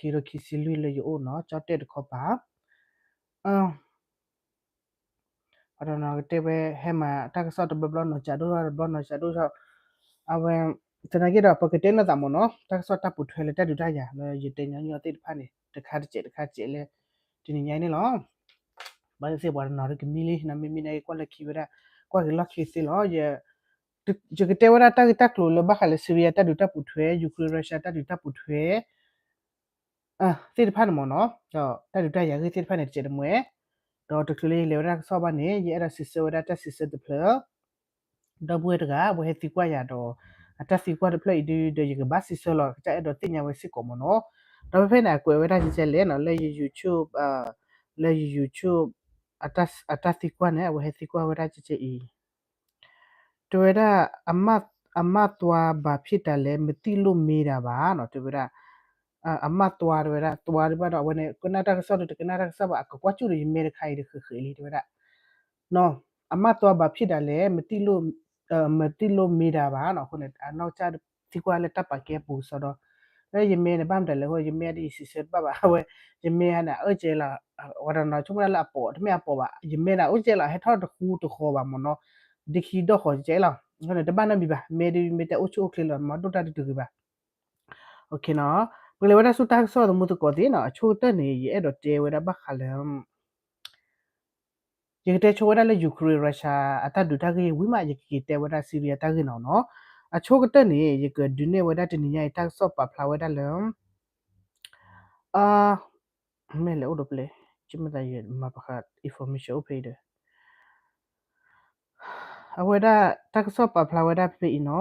က့ၤဒီးခံဆံလွံၢ်လၢယအိၣ်နီၤ ကၠီတဲၣ်တခီပၤ ပှၤတနီၤကတဲဝဲ ဟဲမၤတၢ်ကစီၣ်တဘျီဘျီနီၤ ကးဒိၣ်ထီၣ်တဘျီနီၤ ကးဒိၣ်ထီၣ် အဝဲ သနာ်က့ဒီး ပကတဲနီၢ်သးမ့ၢ်နီၤ တၢ်ကစီၣ်တၢ်ပိာ်ထွဲလၢတၢ်ဒုးတၢ်ယၤလၢယတဲညီညီသ့ၣ်တဖၣ်န့ၣ် တခါတစဲးတခါတစဲးလၢ တနံၤညါအံၤန့ၣ်လီၤ. ဘၣ်သ့ၣ်သ့ၣ်ပှၤတနီၤကမံလံ နမ့မ့ၢ်နာ်က့ကွၢ်လၢခံဝဲဒၣ် ကွၢ်က့ၤလီၢ်ခံသ့လီၤ. ယကတဲဝဲဒၣ်တၢ်ဂ့ၢ်တၢ်ကျိၤလၢဘၣ်ဃးလၢ Syria တၢ်ဒုးတၢ်ပိာ်ထွဲ Ukraine Russia တၢ်ဒုးတၢ်ပိာ်ထွဲ သ့ၣ်တဖၣ်န့ၣ်မ့ၢ်နီၤ ဒီးတၢ်ဒုးတၢ်ယၤဂ့ၢ်သ့ၣ်တဖၣ်န့ၣ် တစဲးတမှဲၤ ဒီးတချုးလၢယလဲၤဝဲဒၣ်တၢ်ကစီၣ်ဘၣ်န့ၣ် ယအဲၣ်ဒိးစံးဆၢဝဲဒၣ်တၢ်စံးဆၢတဖျၢၣ် ဒီပုၢ်ဝဲၢ်တဂၤ အဝဲဟဲသံကွၢ်ယၤဒီး အတၢ်သံကွၢ်တဖျၢၣ်အံၤဒုဒီး ယကဘၣ်စံးဆၢလီၤ ကစၢ်အဲၣ်ဒိးသ့ၣ်ညါဝဲစ့ၢ်ကီးမ့ၢ်နီၤ. ဒီးဖဲဖဲန့ၣ် အကွဲးဝဲဒၣ်ကဲလဲၣ်နီၤ လၢယ YouTube လၢယ YouTube အတၢ်သံကွၢ်န့ၣ် အဝဲဟဲသံကွၢ်ဝဲဒၣ်ကဲကဲအံၤ တဲဝဲဒၣ် အမၢ်သွါဘၣ်ဖံးတၢ်လဲၣ် မသိလို့မေးတာပါနီၤ တဲဝဲဒၣ် အမၢ်သွါတဲဝဲဒၣ် သွါတဘၣ်ဒီး အဝဲန့ၣ် ကနၣ်တၢ်ကစီၣ်ဒီး တကနၣ်တၢ်ကစီၣ်ဘၣ် အကကွၢ်ကၠူၣ်ဒီး ယမ့ၢ်တခါအံၤဒီးဃ့ဃ့လံ တဲဝဲဒၣ် အမၢ်သွါဘၣ်ဖံးတၢ်လဲၣ် မသိလို့မေးတာပါနီၤ အဃိန့ၣ် အနီၢ်ကစၢ်သံကွၢ်လၢတၢ်ပာ်ကဲအပူၤကစီဒီး လၢယမ့ၢ်န့ၣ် ဘၣ်မတၤလဲၣ်အဃိ ယမ့ၢ်ဒ်ယစံးဆၢတဘၣ်ဘၣ် အဝဲ ယမ့ၢ်န့ၣ် အၢၣ်ကဲလီၤ ဝဲတနီၤဆိကမိၣ်ဒၣ်လၢအပိာ် တမ့ၢ်အပိာ်ဘၣ် ယမ့ၢ်န့ၣ် အၢၣ်ကဲလီၤ ဟဲထီၣ်တဃူတဃီၤဘၣ်မ့ၢ်နီၤ ဒ်ခံဒီၣ်ဃီၤကဲလီၤ အဃိန့ၣ် တဘၣ်နီတမံၤဘၣ် မ့ၢ်ဒ်မ့ၢ်တဲအိၣ်ဆူၣ်အိၣ်ချ့လီၤ မၤဒိၣ်တၢ်တတုၤဂ့ၤဘၣ် ပကလဲၤဝဲဒၣ်ဆူတၢ်ကစီၣ်သမူသကိးသ့ၣ်နီၤ အဆိကတၢၢ်န့ၣ် ယအဲၣ်ဒိးတဲဝဲဒၣ်ဘၣ်ဃးလၢ ယကတဲဆိဝဲဒၣ်လၢ Ukraine Russia အတၢ်ဒုးတၢ်ဂ့ၢ်ဝံၤမး ယကက့ၤတဲဝဲဒၣ် Syria တၢ်ဂ့ၢ်နီၤနီၤ အဆိကတၢၢ်န့ၣ် ယကဒုးနဲၣ်ဝဲဒၣ်တနံၤညါအံၤ တၢ်ကစီၣ်ပာ်ဖျါဝဲဒၣ်လၢ မ့ၢ်လဲၤအိၣ်ဒီးပလဲ ကမ့ၢ်သးယမၤပဃာ် information အိၣ်ဖဲအံၤဒီး အဝဲဒၣ်တၢ်ကစီၣ်ပာ်ဖျါဝဲဒၣ်ဖဲဖဲအံၤနီၤ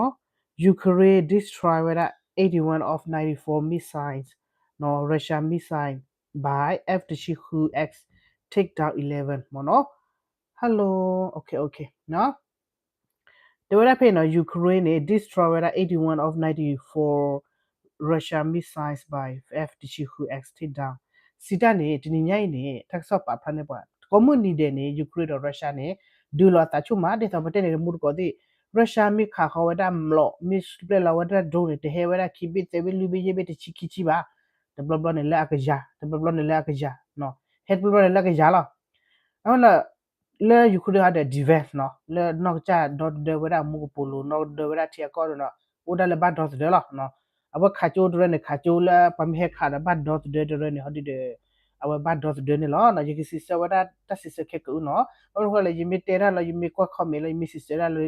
Ukraine destroy ဝဲဒၣ် eighty-one of ninety-four missiles နီၤ Russia missile by F တဆံဃု X take down eleven မ့ၢ်နီၤ Hello okay okay နီၤ တဲဝဲဒၣ်ဖဲအံၤနီၤ Ukraine န့ၣ် destroy ဝဲဒၣ် eighty-one of ninety-four Russia missiles by F တဆံဃု X take down စံးတၢ်န့ၣ် တနံၤညါအံၤန့ၣ် တၢ်ကစီၣ်ပာ်ဖျါန့ၢ်ပှၤ ကိးမုၢ်နံၤဒဲးန့ၣ် Ukraine ဒီး Russia န့ၣ် ဒုးလီၤအသးဆိကမး ဒ်သိးပတဲန့ၣ် တမူတကိးသ့ၣ် Russia မ့ၢ်ခးဃီၤဝဲဒၣ်မျိာ် မ့ၢ်ပျဲလီၤဝဲဒၣ် drone န့ၣ် တဟဲဝဲဒၣ်ခံဘ့ၣ်သၢဘ့ၣ်လွံၢ်ဘ့ၣ်ယဲၢ်ဘ့ၣ်တဆံခံဆံဘၣ် တဘျီဘျီန့ၣ်လၢအကယၤ တဘျီဘျီန့ၣ်လၢအကယၤ ဟဲတဘျီဘျီန့ၣ်လၢအကယၤလီၤ အဃိန့ၣ် လၢ Ukraine ဒီး defense နီၤ လၢနီၢ်ကစၢ်ဒီသဒၢဝဲဒၣ်အမူကပိာ်လိၤ နီၢ်ကဒၢဝဲဒၣ်ထံအကီၢ်ဒီး အိၣ်ဒၣ်လၢဘၣ်ဒီသဒၢလီၤ အဝဲခးကၠိတရၢန့ၣ် ခးကၠိလၢပှၤမ့ၢ်ဟဲခးဒီးဘၣ်ဒီသဒၢတရၢန့ၣ် ဟီဒ်ဒီး အဝဲဘၣ်ဒီသဒၢန့ၣ်လီၤ ယကစံးဆၢဝဲဒၣ်တၢ်စံးဆၢခဲကအုနီၤ ဘၣ်မနုၤဃိလဲၣ် ယမ့ၢ်တဲတၢ်လီၤ ယမ့ၢ်ကွၢ် comment လီၤ ယမ့ၢ်စံးဆၢဒၣ်လၢ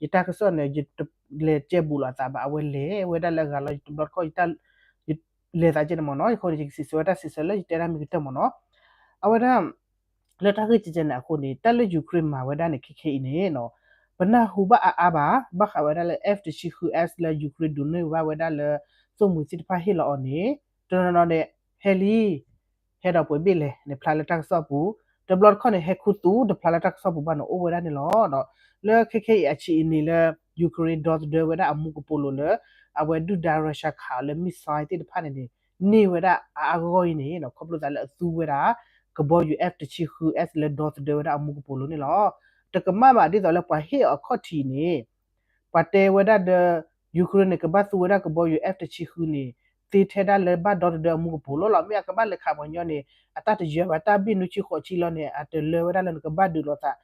ယတၢ်ကစီၣ်န့ၣ် ယတလဲၤကဲဘူးလိာ်အသးဘၣ် အဝဲလဲၤဝဲဒၣ်လၢအဂၤလီၤ ယတဘျီတခီၣ် ယလဲၤသးကဲန့ၣ်မ့ၢ်နီၤ ယဃိန့ၣ် ယကစံးဆၢဝဲတၢ်စံးဆၢလၢယတဲတၢ်မ့ၢ်ကတၢၢ်မ့ၢ်နီၤ အဝဲဒၣ် လၢတၢ်ဂ့ၢ်ကဲကဲန့ၣ်အဃိန့ၣ် တၢ်လၢ Ukraine မၤဝဲဒၣ်န့ၣ် ခဲခဲအံၤန့ၣ်နီၤ ပနၢ်ဟူဘၣ်အါအါဘၣ် ဘၣ်ဃးဝဲဒၣ်လၢ F တဆံဃု S လၢ Ukraine ဒုးနဲၣ်ဘၣ်ဝဲဒၣ်လၢ သိၣ်မှံၤသ့ၣ်တဖၣ်ဟ့ၣ်လီၤအီၤန့ၣ် တနီၤနီၤန့ၣ် ဟဲလံ ဟဲဒီးပှဲၤဘ့ၣ်လဲၣ်န့ၣ် ဖျါလၢတၢ်ကစီၣ်ပူၤ တဘျီတခီၣ်န့ၣ် ဟဲခူသူၣ်တဖျါလၢတၢ်ကစီၣ်ပူၤဘၣ်န့ၣ် အိၣ်ဝဲဒၣ်န့ၣ်လီၤ. လၢခဲခဲအံၤအဆံးအံၤန့ၣ်လၢ Ukraine ဒီသဒၢဝဲဒၣ်အမူကပိာ်လိၤလၢ အဝဲဒုၣ်ဒါ Russia ခးအီၤလၢ missile သ့ၣ်တဖၣ်န့ၣ်န့ၣ် န့ၢ်ဝဲဒၣ်အါအါဂီၢ်ဂီၢ်အံၤန့ၣ် ခီဖျိသးလၢအသူဝဲဒၣ် ကဘီယူၤ F တဆံဃု S လၢဒီသဒၢဝဲဒၣ်အမူကပိာ်လိၤန့ၣ်လီၤ. တကမၣ်ဘၣ်ဒ်သိးလၢပှၤဟ့ၣ်အီၤအခီၣ်ထံးန့ၣ် ပှၤတဲဝဲဒၣ်ဒီး Ukraine န့ၣ် ကဘၣ်သူဝဲဒၣ်ကဘီယူၤ F တဆံဃုန့ၣ် သ့ထဲဒၣ်လၢဘၣ်ဒီသဒၢအမူကပိာ်လိၤလီၤ. မ့ၢ်အကဘၣ်လဲၤခးပှၤညီန့ၣ် အတၢ်တယၢၤဘၣ် တၢ်ဘ့ၣ်နွံဆံဃိးဆံလီၤန့ၣ် အတလၢဝဲဒၣ်လၢနကဘၣ်ဒုးလိာ်သး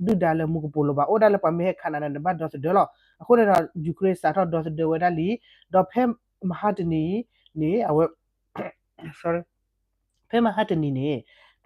ဒီးဒုၣ်ဒါလၢမူကပိာ်လိၤဘၣ် အိၣ်ဒၣ်လၢပှၤမ့ၢ်ဟဲခးနၤန့ၣ် နဘၣ်ဒီသဒၢလီၤ. အဃိန့ၣ်ဒီး Ukraine စးထီၣ်ဒီသဒၢဝဲဒၣ်လံ ဒီးဖဲမဟါတနံၤန့ၣ် အဝဲ ဖဲမဟါတနံၤန့ၣ်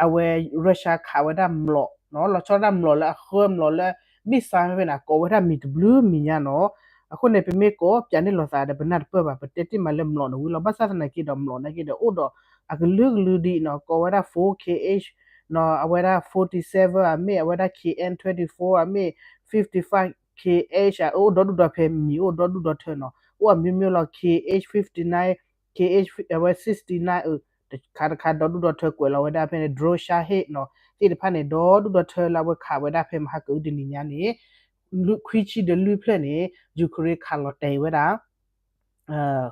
အဝဲ Russia ခးဝဲဒၣ်မျိာ် လီၤဆီဒၣ်တၢ်မျိာ်လၢအဃၢမျိာ်လၢ missile ဖဲဖဲန့ၣ် ကိးဝဲဒၣ်မံၤတဘျုးမံၤညါနီၤ. အဃိန့ၣ် ပမ့ၢ်ကိးပၠးန့ၢ်လိာ်သးဒီး ပနၢ်တပၢၢ်ဘၣ် ပတဲတ့ၢ်မးလၢမျိာ်န့ၣ်ဝံၤလီၤ. ဘၣ်ဆၣ်သနာ်က့ဒီး မျိာ်နာ်က့ဒီး အိၣ်ဒီးအကလုာ်ကလုာ်ဒ်နီၤ ကိးဝဲဒၣ် four K H နီၤ အဝဲဒၣ် forty-seven အမ့ၢ် အဝဲဒၣ် K N twenty-four အမ့ၢ် fifty-five K H အအိၣ်ဒီဒူၣ်ဒီထၢ မံၤအိၣ်ဒီဒူၣ်ဒီထၢနီၤ အိၣ်အမျိုးမျိုးလီၤ K H fifty-nine K H အဝဲ sixty-nine အၢ တခါတခါဒီဒူၣ်ဒီထၢကွဲးလီၤဝဲဒၣ်ဖဲန့ၣ် drone Shahed နီၤ သ့ၣ်တဖၣ်န့ၣ် ဒီဒူၣ်ဒီထၢလၢအဝဲခးဝဲဒၣ်ဖဲမဟါကအုတနံၤညါန့ၣ် ခွံဆံဒီးလွံၢ်ဖျၢၣ်န့ၣ် Ukraine ခးလီၤတဲာ်ဝဲဒၣ်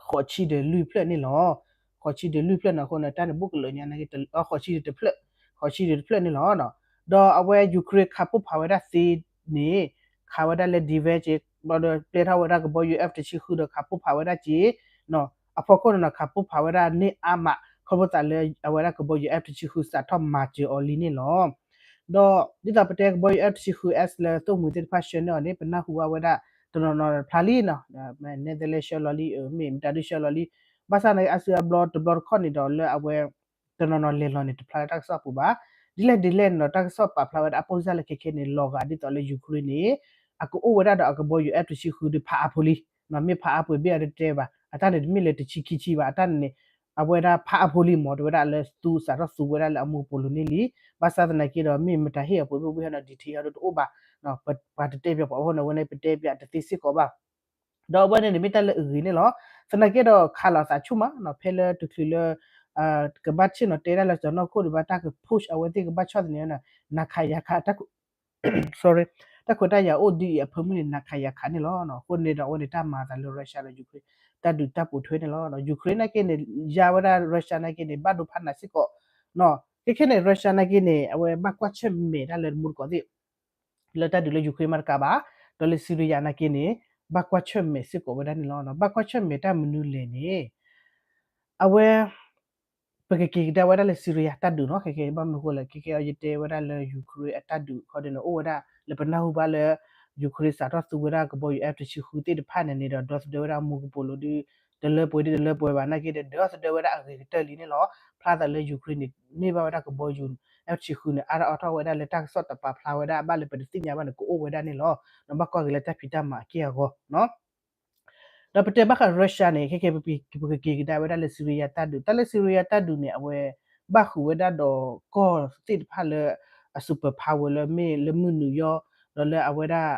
ဃိးဆံဒီးလွံၢ်ဖျၢၣ်န့ၣ်လီၤ. ဃိးဆံဒီးလွံၢ်ဖျၢၣ်န့ၣ် အဃိန့ၣ် တၢ်န့ၣ်ဘူးကလၢာ်ညါန့ၣ် ဃိးဆံဒီးတဖျၢၣ် ဃိးဆံဒီးတဖျၢၣ်န့ၣ်လီၤ. ဒီးအဝဲ Ukraine ခးပိၢ်ဖးဝဲဒၣ်သ့န့ၣ် ခးဝဲဒၣ်လၢ defense က့ ဘျီဒီးပျဲထီၣ်ဝဲဒၣ်ကဘီယူၤ F တဆံဃုဒီးခးပိၢ်ဖးဝဲဒၣ်က့နီၤ အဖီခိၣ်န့ၣ်နီၤ ခးပိၢ်ဖးဝဲဒၣ်န့ၢ်အါမး ခီဖျိသးလၢအဝဲဒၣ်ကဘီယူၤ F တဆံဃု စးထီၣ်မၤစၢၤအီၤလံန့ၣ်လီၤ. ဒီးဒ်သိးပတဲကဘီယူၤ F တဆံဃု S လၢသိၣ်မှံၤသ့ၣ်တဖၣ်ဆှၢန့ၢ်အီၤန့ၣ် ပနၢ်ဟူဘၣ်ဝဲဒၣ် တနီၤနီၤတဖျါလံနီၤ, Netherlands ဆှၢလီၤလံ မ့ၢ်မတၤဒုဆှၢလီၤလံ, ဘၣ်ဆၣ်န့ၣ် အစုအဘျီတဘျီတခီၣ်န့ၣ်ဒီးလၢအဝဲ တနီၤနီၤလဲၤလီၤန့ၣ် တဖျါလၢတၢ်ကစီၣ်ပူၤဘၣ်. ဒ်လဲၣ်ဒ်လဲၣ်န့ၣ်ဒီး တၢ်ကစီၣ်ပာ်ဖျါဝဲဒၣ်အပိၢ်စၢ်လၢခဲခဲန့ၣ် လီၤဂာ်ဒ်သိးလၢ Ukraine န့ၣ် အကအိၣ်ဝဲဒၣ်ဒီးအကဘီယူၤ F တဆံဃုဒီးဖးအါဖိလံ, မ့ၢ်ဖးအါဖိဘ့ၣ်အတတဲဘၣ် အတၢ်န့ၣ်တမ့ၢ်လၢတဆံခံဆံဘၣ် အတၢ်န့ၣ်န့ၣ် အဝဲဒၣ်ဖးအါဖိလံမ့ၢ် တဲဝဲဒၣ်လၢသူစးထီၣ်သူဝဲဒၣ်လၢအမူကပိာ်လိၤန့ၣ်လံ. ဘၣ်ဆၣ်သနာ်က့ဒီး မ့ၢ်မတၤဟ့ၣ်အီၤဖိဘ့ၣ်ဘ့ၣ်ဟဲဒီး detail ဟဲဒိၣ်တအိၣ်ဘၣ်, ပှၤတတဲပၠးပှၤအဃိန့ၣ် အဝဲန့ၣ်ပတဲပၠးတသ့စ့ၢ်ကီးဘၣ်. ဒီးအဝဲန့ၣ်န့ၣ်မ့ၢ်တၢ်လၢအဂ့ၤန့ၣ်လီၤ. သနာ်က့ဒီးခးလီၤသးဆူၣ်မး ဖဲလၢတချုးလၢ ကဘၣ်ဆ့ၣ်နီၤတဲဒၣ်လၢစီၤနီၢ်ခိၣ်ဒံးဘၣ် တၢ်က push အဝဲသ့ၣ်ကဘၣ်ဆီၣ်သနံးဝဲန့ၣ် နၤခးယၤခး တၢ် sorry တၢ်ခွဲးတၢ်ယာ်အိၣ်ဒ်အံၤအဖၢမုၢ်န့ၣ် နၤခးယၤခးန့ၣ်လီၤ. အဃိန့ၣ်ဒီးအဝဲန့ၣ်တၢ်မၤအသးလၢ Russia ဒီး Ukraine တၢ်ဒုးတၢ်ပိာ်ထွဲန့ၣ်လီၤ. Ukraine နာ်က့န့ၣ် ယါဝဲဒၣ် Russia နာ်က့န့ၣ် ဘၣ်ဒိဖးနးစ့ၢ်ကီး ခဲခဲန့ၣ် Russia နာ်က့န့ၣ် အဝဲဘၣ်ကွၢ်ဆၢၣ်မဲာ်တၢ်လၢမူတကိးသ့ၣ် လၢတၢ်ဒုးလၢ Ukraine မးတကးဘၣ်, ဒီးလၢ Syria နာ်က့န့ၣ် ဘၣ်ကွၢ်ဆၢၣ်မဲာ်စ့ၢ်ကီးဝဲဒၣ်န့ၣ်လီၤ. ဘၣ်ကွၢ်ဆၢၣ်မဲာ်တၢ်မနုၤလဲၣ်န့ၣ် အဝဲ ပကက့ၤကဒါဝဲဒၣ်လၢ Syria တၢ်ဒုးနီၤ ခဲခဲဘၣ်မနုၤဃိလဲၣ် ခဲခဲအံၤယတဲဝဲဒၣ်လၢ Ukraine အတၢ်ဒုးခီဒ်န့ၣ် အိၣ်ဝဲဒၣ်လၢပနၢ်ဟူဘၣ်လၢ Ukraine စးထီၣ်သူဝဲဒၣ်ကဘီယူၤ F တဆံဃုသ့ၣ်တဖၣ်န့ၣ်န့ၣ်ဒီး ဒီသဒၢဝဲဒၣ်မူကပိာ်လိၤဒု တလၢပှဲၤဒ်တလၢပှဲၤဘၣ်နာ်က့ဒီး ဒီသဒၢဝဲဒၣ်အဂ့ၤကတၢၢ်လံန့ၣ်လီၤ. ဖျါသးလၢ Ukraine န့ၣ် န့ၢ်ဘၣ်ဝဲဒၣ်ကဘီယူၤ F တဆံဃုန့ၣ် အါထီၣ်အါထီၣ်ဝဲဒၣ်လၢတၢ်ကစီၣ်တပာ်ဖျါဝဲဒၣ်ဘၣ်လၢပတသ့ၣ်ညါဘၣ်န့ၣ် ကအိၣ်ဝဲဒၣ်န့ၣ်လီၤ. ဘၣ်ကွၢ်က့ၤလၢတၢ်ဖံးတၢ်မၤအက့ၢ်အဂီၤ ဒီးပတဲဘၣ်ဃး Russia န့ၣ် ခဲခဲပကက့ၤကဒါဝဲဒၣ်လၢ Syria တၢ်ဒုး တၢ်လၢ Syria တၢ်ဒုးန့ၣ် အဝဲဘၣ်ဃုာ်ဝဲဒၣ်ဒီးကီၢ်သ့ၣ်တဖၣ်လၢအ superpower လၢမ့ၢ်လၢမုၢ်နုာ်ယီၤ ဒီးလၢအဝဲဒၣ်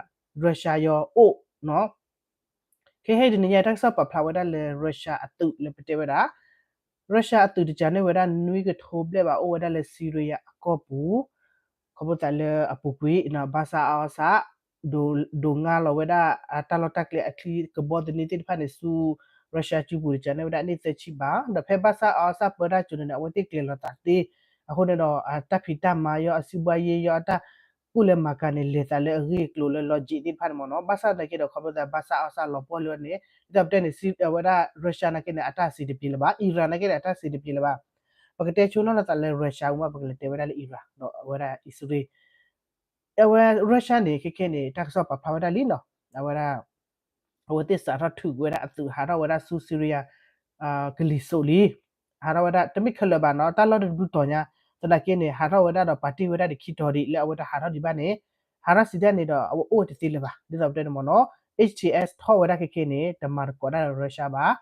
Russia ယီၤအိၣ်နီၤ ခဲခဲအံၤတနံၤညါတၢ်ကစီၣ်ပာ်ဖျါဝဲဒၣ်လၢ Russia အသုးလၢပတဲဝဲဒၣ် Russia အသုးတကးန့ၢ်ဝဲဒၣ်နွံကထိဘျဲၣ်ဘၣ် အိၣ်ဝဲဒၣ်လၢ Syria အကီၢ်ပူၤ ခီဖျိသးလၢအပူၤကွံာ် ဘၣ်ဆၣ်အါအီၣ်ဆၣ် ဒိးငါလီၤဝဲဒၣ် တၢ်လီၢ်တၢ်ကျဲအချံကဘီသန့သ့ၣ်တဖၣ်န့ၣ်ဆူ Russia စုပူၤတကးန့ၢ်ဝဲဒၣ်န့ၢ်သၢဆံဘၣ် ဒီးဖဲဘၣ်ဆၣ်အါအီၣ်ဆၣ်ပၢတၢ်ကၠိန့ၣ် အဝဲသ့ၣ်ကျဲၤလီၤသးသ့ အဃိန့ၣ်ဒီး တၢ်ဖံးတၢ်မၤယီၤ အစုဘှါယ့ယီၤ အတၢ်ကူၣ်လဲၤမၤကၤန့ၣ် လဲၤသးလၢအဂ့ၢ်အကျိၤလၢ logic သ့ၣ်တဖၣ်န့ၣ်မ့ၢ်နီၤ ဘၣ်ဆၣ်သနာ်က့ဒီး ခီဖျိသးဘၣ်ဆၣ်အါအီၣ်ဆၣ်လီၤပှီၢ်လၢန့ၣ် ဒ်သိးပတဲန့ၣ် အဝဲဒၣ် Russia နာ်က့န့ၣ် အတၢ်စံးတပျ့ၤလၢၤဘၣ် Iran နာ်က့န့ၣ် အတၢ်စံးတပျ့ၤလၢၤဘၣ် ပကတဲဆိနီၢ်လီၤသးလၢ Russia မ့ၢ် ပကလဲၤတဲဝဲဒၣ်လၢ Iran ဒီးအဝဲဒၣ်အံၣ်စရ့လး အဝဲ Russia န့ၣ် ခဲခဲန့ၣ် တၢ်ကစီၣ်ပာ်ဖျါဝဲဒၣ်လံနီၤ အဝဲဒၣ် အဝဲသ့ၣ်စးထီၣ်ထုးဝဲဒၣ်အသုးဟးထီၣ်ဝဲဒၣ်ဆူ Syria ကလံၤစိးလံ ဟးထီၣ်ဝဲဒၣ်တမ့ၢ်ခဲလၢာ်ဘၣ်နီၤ တၢ်လီၢ်တဘျုးတီၤညါ သနာ်က့န့ၣ် ဟးထီၣ်ဝဲဒၣ်ဒီးပာ်တ့ၢ်ဝဲဒၣ်ဒီးခံတီၤဒံး လၢအဝဲတဟးထီၣ်ဒံးဘၣ်န့ၣ် ဟးထီၣ်စံးဒၣ်န့ၣ်ဒီး အဝဲအိၣ်တသ့လၢၤဘၣ် ဒ်သိးပတဲန့ၣ်မ့ၢ်နီၤ H T S ထီၣ်ဝဲဒၣ်ခဲခဲန့ၣ် တမၤသကိးတၢ်ဒီး Russia ဘၣ်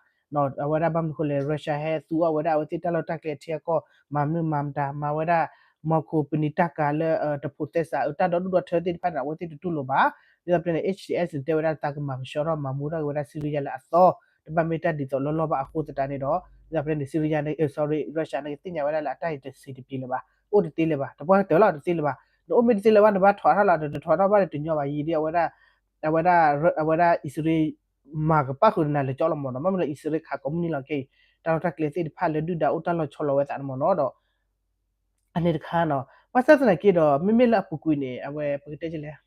အဝဲဒၣ်ဘၣ်မနုၤဃိလဲၣ် Russia ဟဲသူအီၣ်ဝဲဒၣ်အဝဲသ့ၣ်တၢ်လီၢ်တၢ်ကျဲအထံအကီၢ် မၤမနုၤမၤမတၤ မၤဝဲဒၣ် မီၤခိၣ်ပနံာ်တၢ်ကၤလၢ တဖိးသဲစး တၢ်ဒီဒူၣ်ဒီထၢသ့ၣ်တဖၣ်န့ၣ် အဝဲသ့ၣ်တတူၢ်လိာ်ဘၣ် ဒ်သိးပတဲန့ၣ် H T S န့ၣ် တဲဝဲဒၣ်သးကမၤကဆှီထီၣ်မၤမူထီၣ်က့ၤဝဲဒၣ် Syria လၢအသီ တဘၣ်မ့ၢ်တၢ်ဒ်သိးလီၢ်လီၢ်ဘၣ်အဃိသတးန့ၣ်ဒီး ဒ်သိးပတဲန့ၣ် Syria န့ၣ် sorry Russia န့ၣ် သ့ၣ်ညါဝဲဒၣ်လၢအတၢ်အံၤတစံးတပျ့ၤလၢၤဘၣ် အိၣ်တသ့လၢၤဘၣ် တပှၢ်ကတၢၢ်လီၤတသ့လၢၤဘၣ် နအိၣ်မ့ၢ်တသ့လၢၤဘၣ် နဘၣ်ထီၣ်ထီၣ်လီၤ နတထီၣ်ထီၣ်ဘၣ်န့ၣ်တညီဘၣ် ယံာ်ဒ်အဝဲဒၣ် အဝဲဒၣ် အဝဲဒၣ်အံၣ်စရ့လး မၤကပၣ်ဃုာ်နၤလၢာ်ကၠီလီၤမ့ၢ်နီၤ ဘၣ်မနုၤလၢအံၣ်စရ့လး ခးကိးမုၢ်နံၤလီၤခဲအံၤ တၢ်လီၢ်တၢ်ကျဲသ့ၣ်တဖၣ်လၢဒုၣ်ဒါအိၣ်တၢ်လီၤဆီလီၤဝဲသးန့ၣ်မ့ၢ်နီၤဒီး အန့ၣ်တခါနီၤ ဘၣ်ဆၣ်သနာ်က့ဒီး မ့မ့ၢ်လၢအပူၤကွံာ်န့ၣ် အဝဲပကတဲလဲၣ်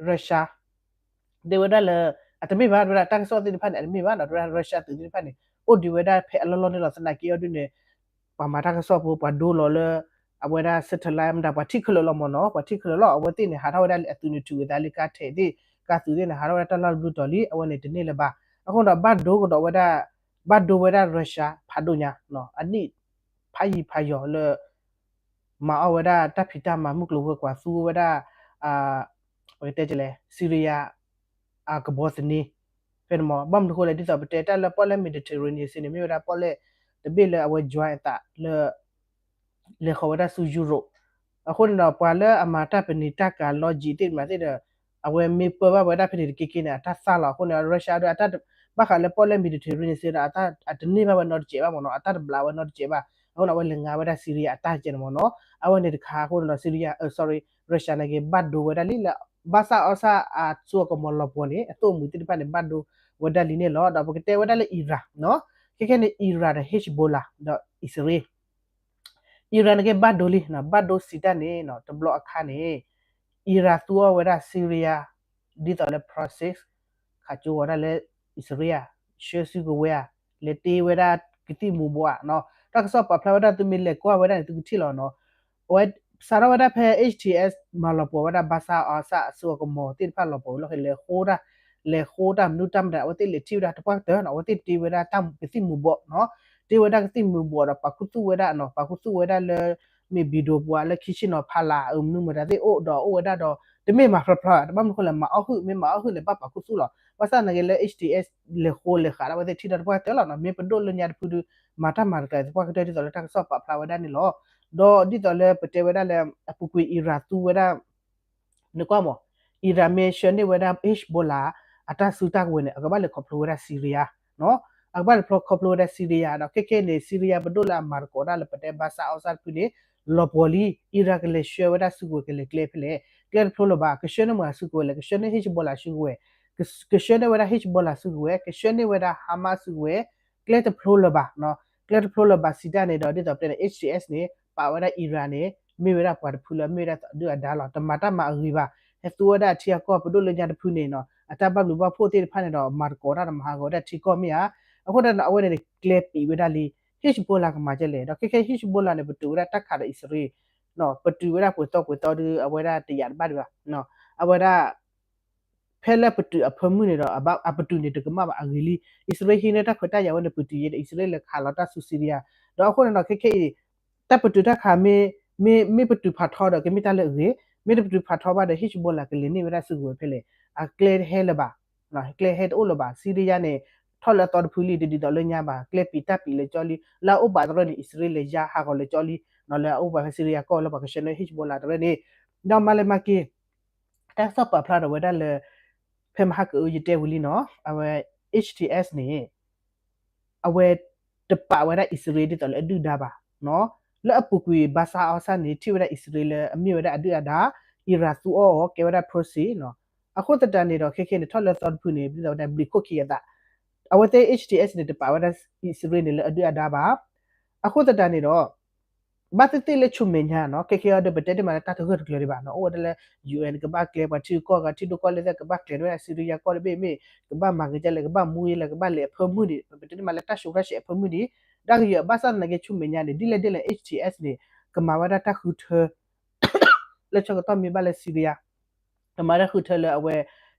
Russia တဲဝဲဒၣ်လၢ အတမ့ၢ်ဘၣ် တဲဝဲဒၣ်တၢ်ကစီၣ်သ့ၣ်တဖၣ်န့ၣ် အတမ့ၢ်ဘၣ်နီၤ တဲဝဲဒၣ် Russia သုးသ့ၣ်တဖၣ်န့ၣ် အိၣ်ဒံးဝဲဒၣ်ဖဲအလီၢ်လီၢ်န့ၣ်လီၤ သနာ်က့အီၤဒ်န့ၣ် ပှၤမၤတၢ်ကစီၣ်ဖိ ပှၤဒိလီၤလၢ အဝဲဒၣ် satellite မတၤ ပှၤထံၣ်ခဲလၢာ်လီၤမ့ၢ်နီၤ ပှၤထံၣ်ခဲလၢာ်လီၤ အဝဲသ့ၣ်န့ၣ် ဟးထီၣ်ဝဲဒၣ်လၢအသုးန့ၣ် ထုးဝဲသးလၢကါထဲးသ့ၣ် ကါသုးသ့ၣ်န့ၣ် ဟးထီၣ်ဝဲဒၣ်တၢ်လီၢ်တဘျုးတီၤလံ အဝဲန့ၣ်တန့ၢ်လၢၤဘၣ် အဃိဒီးဘၣ်ဒိကဒီးဝဲဒၣ် ဘၣ်ဒိဝဲဒၣ် Russia ဖးဒိၣ်ညါ အနံၣ်ဖးယံၤဖးယီၤလၢ မၤအီၣ်ဝဲဒၣ်တၢ်ဖံးတၢ်မၤမုၢ်ကျိၤဝဲၤကွာ်သူဝဲဒၣ် ပကတဲလဲၣ် Syria အကဘီသန့ ဖဲန့ၣ်မ့ၢ် ဘၣ်မနုၤဃိလဲၣ် ဒ်သိးပတဲတၢ်လၢပီၣ်လဲၣ် Mediterranean စ့ၢ်န့ၣ် မ့ၢ်ဝဲဒၣ်ပီၣ်လဲၣ်တဘ့ၣ်လၢအဝဲ join အသးလၢ လဲၤဃီၤဝဲဒၣ်ဆူ Europe အဃိန့ၣ်ဒီး ပှၤလၢအမၤတၢ်ပနံာ်တၢ်ကၤ logic သ့ၣ်မးသ့ၣ်ဒီး အဝဲမ့ၢ်ပၢဘၣ်ဝဲဒၣ်ဖဲန့ၣ်တက့ၢ်က့ၢ်န့ၣ် အတၢ်သၣ်လီၤ အဃိန့ၣ် Russia ဒီးအတၢ် ဘၣ်ဃးလၢပီၣ်လဲၣ် Mediterranean စ့ၢ်ဒီး အတန့ၢ်ဘၣ်ဝဲနီတစဲးဘၣ်မ့ၢ်နီၤ အတၢ်တဘျးဝဲနီတစဲးဘၣ် အဃိန့ၣ် အဝဲလဲၤငါဝဲဒၣ် Syria အတၢ်ကဲန့ၣ်မ့ၢ်နီၤ အဝဲန့ၣ်တခါအဃိန့ၣ်ဒီး Syria sorry Russia နာ်က့ ဘၣ်ဒိဝဲဒၣ်လံလၢ ဘၣ်ဆၣ်အီၣ်ဆၣ်အစိအကမီၤလီၤပှီၤန့ၣ် အသိၣ်အမှံၤသ့ၣ်တဖၣ်န့ၣ် ဘၣ်ဒိဝဲဒၣ်လံန့ၣ်လီၤ ဒီးပကတဲဝဲဒၣ်လၢ Iran နီၤ ခဲခဲန့ၣ် Iran ဒီး Hezbollah ဒီးအံၣ်စရ့လး Iran နာ်က့ ဘၣ်ဒိလံ ဘၣ်ဒိစံးတၢ်န့ၣ် တဘျီအခါန့ၣ် Iran သူအီၣ်ဝဲဒၣ် Syria ဒ်သိးလၢ proxy ခးကၠိဝဲဒၣ်လၢအံၣ်စရ့လး ဆှၢစုကဝဲၤဧါ လဲၤတ့ဝဲဒၣ်ကသံၣ်မူၤဘှီးနီၤ, တၢ်ကစီၣ်ပာ်ဖျါဝဲဒၣ် သုမ့ၢ်လဲၤကွၢ်ဝဲဒၣ်န့ၣ် သုကထံၣ်လီၤနီၤ. အဝဲစးထီၣ်ဝဲဒၣ်ဖဲ H T S မၤလီၤပှီၤဝဲဒၣ် Bashar al-Assad အစိအကမီၤသ့ၣ်တဖၣ်လီၤပှီၤဝံၤလီၢ်ခံ လဲၤဃိတၢ်, လဲၤဃိတၢ်မနုၤတၢ်မတၤ အဝဲသ့ၣ်လဲၤထံၣ်ဝဲဒၣ်တပှၢ်ကတၢၢ်နီၤ, အဝဲသ့ၣ်တ့ဝဲဒၣ်ကသံၣ်မူၤဘှီးနီၤ, တ့ဝဲဒၣ်ကသံၣ်မူၤဘှီးဒီးပာ်ခူသူၣ်ဝဲဒၣ်နီၤ, ပာ်ခူသူၣ်ဝဲဒၣ်လၢ မ့ၢ်ဘံၣ်ဒိၣ်ပှၤလၢခံဆ့ၣ်နီၤဖးလၢ် အမနုၤမတၤသ့ၣ်အိၣ်ဒီးအိၣ်ဝဲဒၣ်ဒီး တမ့ၢ်မၤဖျါဖျါ တဘၣ်မနုၤဃိလဲၣ် မၤအီၣ်ဟုၣ် မ့ၢ်မၤအီၣ်ဟုၣ်န့ၣ် ဘၣ်ပာ်ခူသူၣ်လီၤ. ဘၣ်ဆၣ်သနာ်က့လၢ H T S လဲၤဃိလဲၤဃးဒၣ်ဝဲသ့ၣ်ထံၣ်ဒီးတပှၢ်ကတၢၢ်လီၤနီၤ, မ့ၢ်ပဒိၣ်လၢညါတဖုဒုး မၤတၢ်မၤတကျဲၤသပှၢ်ကတၢၢ်ဒ်သိးလၢတၢ်ကစီၣ်ပာ်ဖျါဝဲဒၣ်န့ၣ်လီၤ. ဒီးဒ်သိးလၢပတဲဝဲဒၣ်လၢ အပူၤကွံာ် Iran သူဝဲဒၣ် နကွၢ်မး Iran မ့ၢ်ဆှၢန့ၢ်ဝဲဒၣ် Hezbollah အတၢ်စုတၢ်ကဝဲၤန့ၣ် အကဘၣ်လဲၤခီဖျိဝဲဒၣ် Syria နီၤ, အကဘၣ်လဲၤခီဖျိဝဲဒၣ် Syria ဒီးခဲခဲန့ၣ် Syria ပဒိၣ်လၢအမၤသကိးတၢ်လၢပတဲ Bashar al-Assad တဖုန့ၣ် လီၤပှီၤလံ, Iran ကလဲၤဆှၢဝဲဒၣ်စုကဝဲၤကလဲၤကျဲဖဲလဲၣ်, ကျဲတဖျိလၢၤဘၣ်, ကဆှၢန့ၢ်မတၤစုကဝဲၤလဲၣ်, ကဆှၢန့ၢ် Hezbollah စုကဝဲၤ, ကဆှၢန့ၢ်ဝဲဒၣ် Hezbollah စုကဝဲၤ, ကဆှၢန့ၢ်ဝဲဒၣ် Hamas စုကဝဲၤ, ကျဲတဖျိလၢၤဘၣ်, ကျဲတဖျိလၢၤဘၣ်စံးတၢ်န့ၣ်ဒီး ဒ်သိးပတဲန့ၣ် H T S န့ၣ် ပာ်ဝဲဒၣ် Iran န့ၣ် မ့ၢ်ဝဲဒၣ်ပှၤတဖုလၢအမ့ၢ်ဝဲဒၣ်အဒုၣ်အဒါလီၤ, တမၤတၢ်မၤအဂ့ၤဘၣ်, ဟဲသူဝဲဒၣ်အထံအကီၢ် ပဒိၣ်လၢညါတဖုန့ၣ်နီၤ, အတၢ်ဘၣ်ဘျုးဘၣ်ဖှိၣ်သ့ၣ်တဖၣ်န့ၣ်ဒီး မၤသကိးတၢ်ဒီးမၤဟးဂီၤဝဲဒၣ်ထံကီၢ်မ့ၢ်ဧါ, အဃိသတးဒီး အဝဲန့ၣ်န့ၣ် ကျဲပံးဝဲဒၣ်လံ, Hezbollah ကမၤဒ်လဲၣ်, ဒီးခဲခဲ Hezbollah န့ၣ် ပတုာ်ဝဲဒၣ်တၢ်ခးဒီးအံၣ်စရ့လး, ပတုာ်ဝဲဒၣ်ပှဲၤသီပှဲၤသီဒီး အဝဲဒၣ်တယာ်တဘၣ်ဒံးဘၣ်, အဝဲဒၣ် ဖဲလၢပတုာ်အဖၢမုၢ်န့ၣ်ဒီး အပတုာ်န့ၣ်တကမၣ်ဘၣ်အဂ့ၤလံ, အံၣ်စရ့လးဟံးန့ၢ်တၢ်ခွဲးတၢ်ယာ်ဝဲန့ၣ် ပတုာ်ယဲဒီး အံၣ်စရ့လးလဲၤခးလီၤတၢ်ဆူ Syria, ဒီးအဃိန့ၣ်ဒီး ခဲခဲအံၤ တၢ်ပတုာ်တၢ်ခးမ့ၢ် မ့ၢ်ပတုာ်ဖးထီဒီး ကမ့ၢ်တၢ်လၢအဂ့ၤ, မ့ၢ်တပတုာ်ဖးထီဘၣ်ဒီး Hezbollah ကလဲၤန့ၢ်ဝဲဒၣ်စုကဝဲၤဖဲလဲၣ်, အကျဲဟဲလၢၤဘၣ်, ကျဲဟဲတအိၣ်လၢၤဘၣ်, Syria န့ၣ် ထီၣ်လၢအသီတဖုလံ တဒ်သိးလၢညါဘၣ်, ကျဲပံးတၢ်ပံးလၢာ်ကၠီလံ, လၢအအိၣ်ဘၣ်တရၢန့ၣ် အံၣ်စရ့လးလဲၤယါဟးဂီၤလၢာ်ကၠီလံ, လၢအအိၣ်ဘၣ်ဖဲ Syria ကီၢ်လၢပှၤကဆှၢန့ၢ် Hezbollah တရၢန့ၣ်, ဒီးမၤလဲၤမၤက့ၤ တၢ်ကစီၣ်ပာ်ဖျါထီၣ်ဝဲဒၣ်လၢ ဖဲမဟါကအုယတဲဝံၤလံနီၤ, အဝဲ H T S န့ၣ် အဝဲတပာ်ဝဲဒၣ်အံၣ်စရ့လးဒ်သိးလၢအဒုၣ်ဒါဘၣ်, လၢအပူၤကွံာ် Bashar al-Assad န့ၣ် ထံၣ်ဝဲဒၣ်အံၣ်စရ့လးလၢအမ့ၢ်ဝဲဒၣ်အဒုၣ်အဒါ, Iran သူအီၤအီၤ ကဲဝဲဒၣ် proxy နီၤ, အဃိသတးန့ၣ်ဒီး ခဲခဲန့ၣ် ထီၣ်လၢသီတဖုန့ၣ် ဒ်သိးဝဲဒၣ်ဘျံးခိၣ်ခံအသး, အဝဲသ့ၣ် H T S န့ၣ် တပာ်ဝဲဒၣ်အံၣ်စရ့လးန့ၣ်လၢအဒုၣ်အဒါဘၣ်, အဃိသတးန့ၣ်ဒီး ဘၣ်သ့ၣ်သ့ၣ်လၢဆူမဲာ်ညါနီၤ, ခဲခဲအံၤဒီး ပတဲတ့ၢ်မးလၢတၢ်တဂၢၢ်တကျၢၤဒံးဘၣ်နီၤ, အိၣ်ဝဲဒၣ်လၢ ယူၢ်အ့ၣ် ကဘၣ်ကျဲ ပှၤထံကီၢ်ဂၤ ထံဒိၣ်ကီၢ်လဲၢ်သ့ၣ် ကဘၣ်ကျဲၤဝဲဒၣ် Syria ကီၢ်တဘ့ၣ်မ့ၢ် ကဘၣ်မၤက့ၤဒ်လဲၣ် ကဘၣ်မူဒ်လဲၣ် ကဘၣ်လဲၤအဖၢမုၢ်ဒံး, ပတဲတ့ၢ်မးလၢတၢ်ဆူးတၢ်ဆဲးအဖၢမုၢ်ဒံး, တၢ်ကယီၤဘၣ်ဆၣ်သနာ်က့ ဆူမဲာ်ညါန့ၣ် ဒ်လဲၣ်ဒ်လဲၣ် H T S န့ၣ် ကမၤဝဲဒၣ်တၢ်ဃုထၢ လၢဆၢကတီၢ်မ့ၢ်ဘၣ်လၢ Syria ကမၤတၢ်ဃုထၢလၢအဝဲ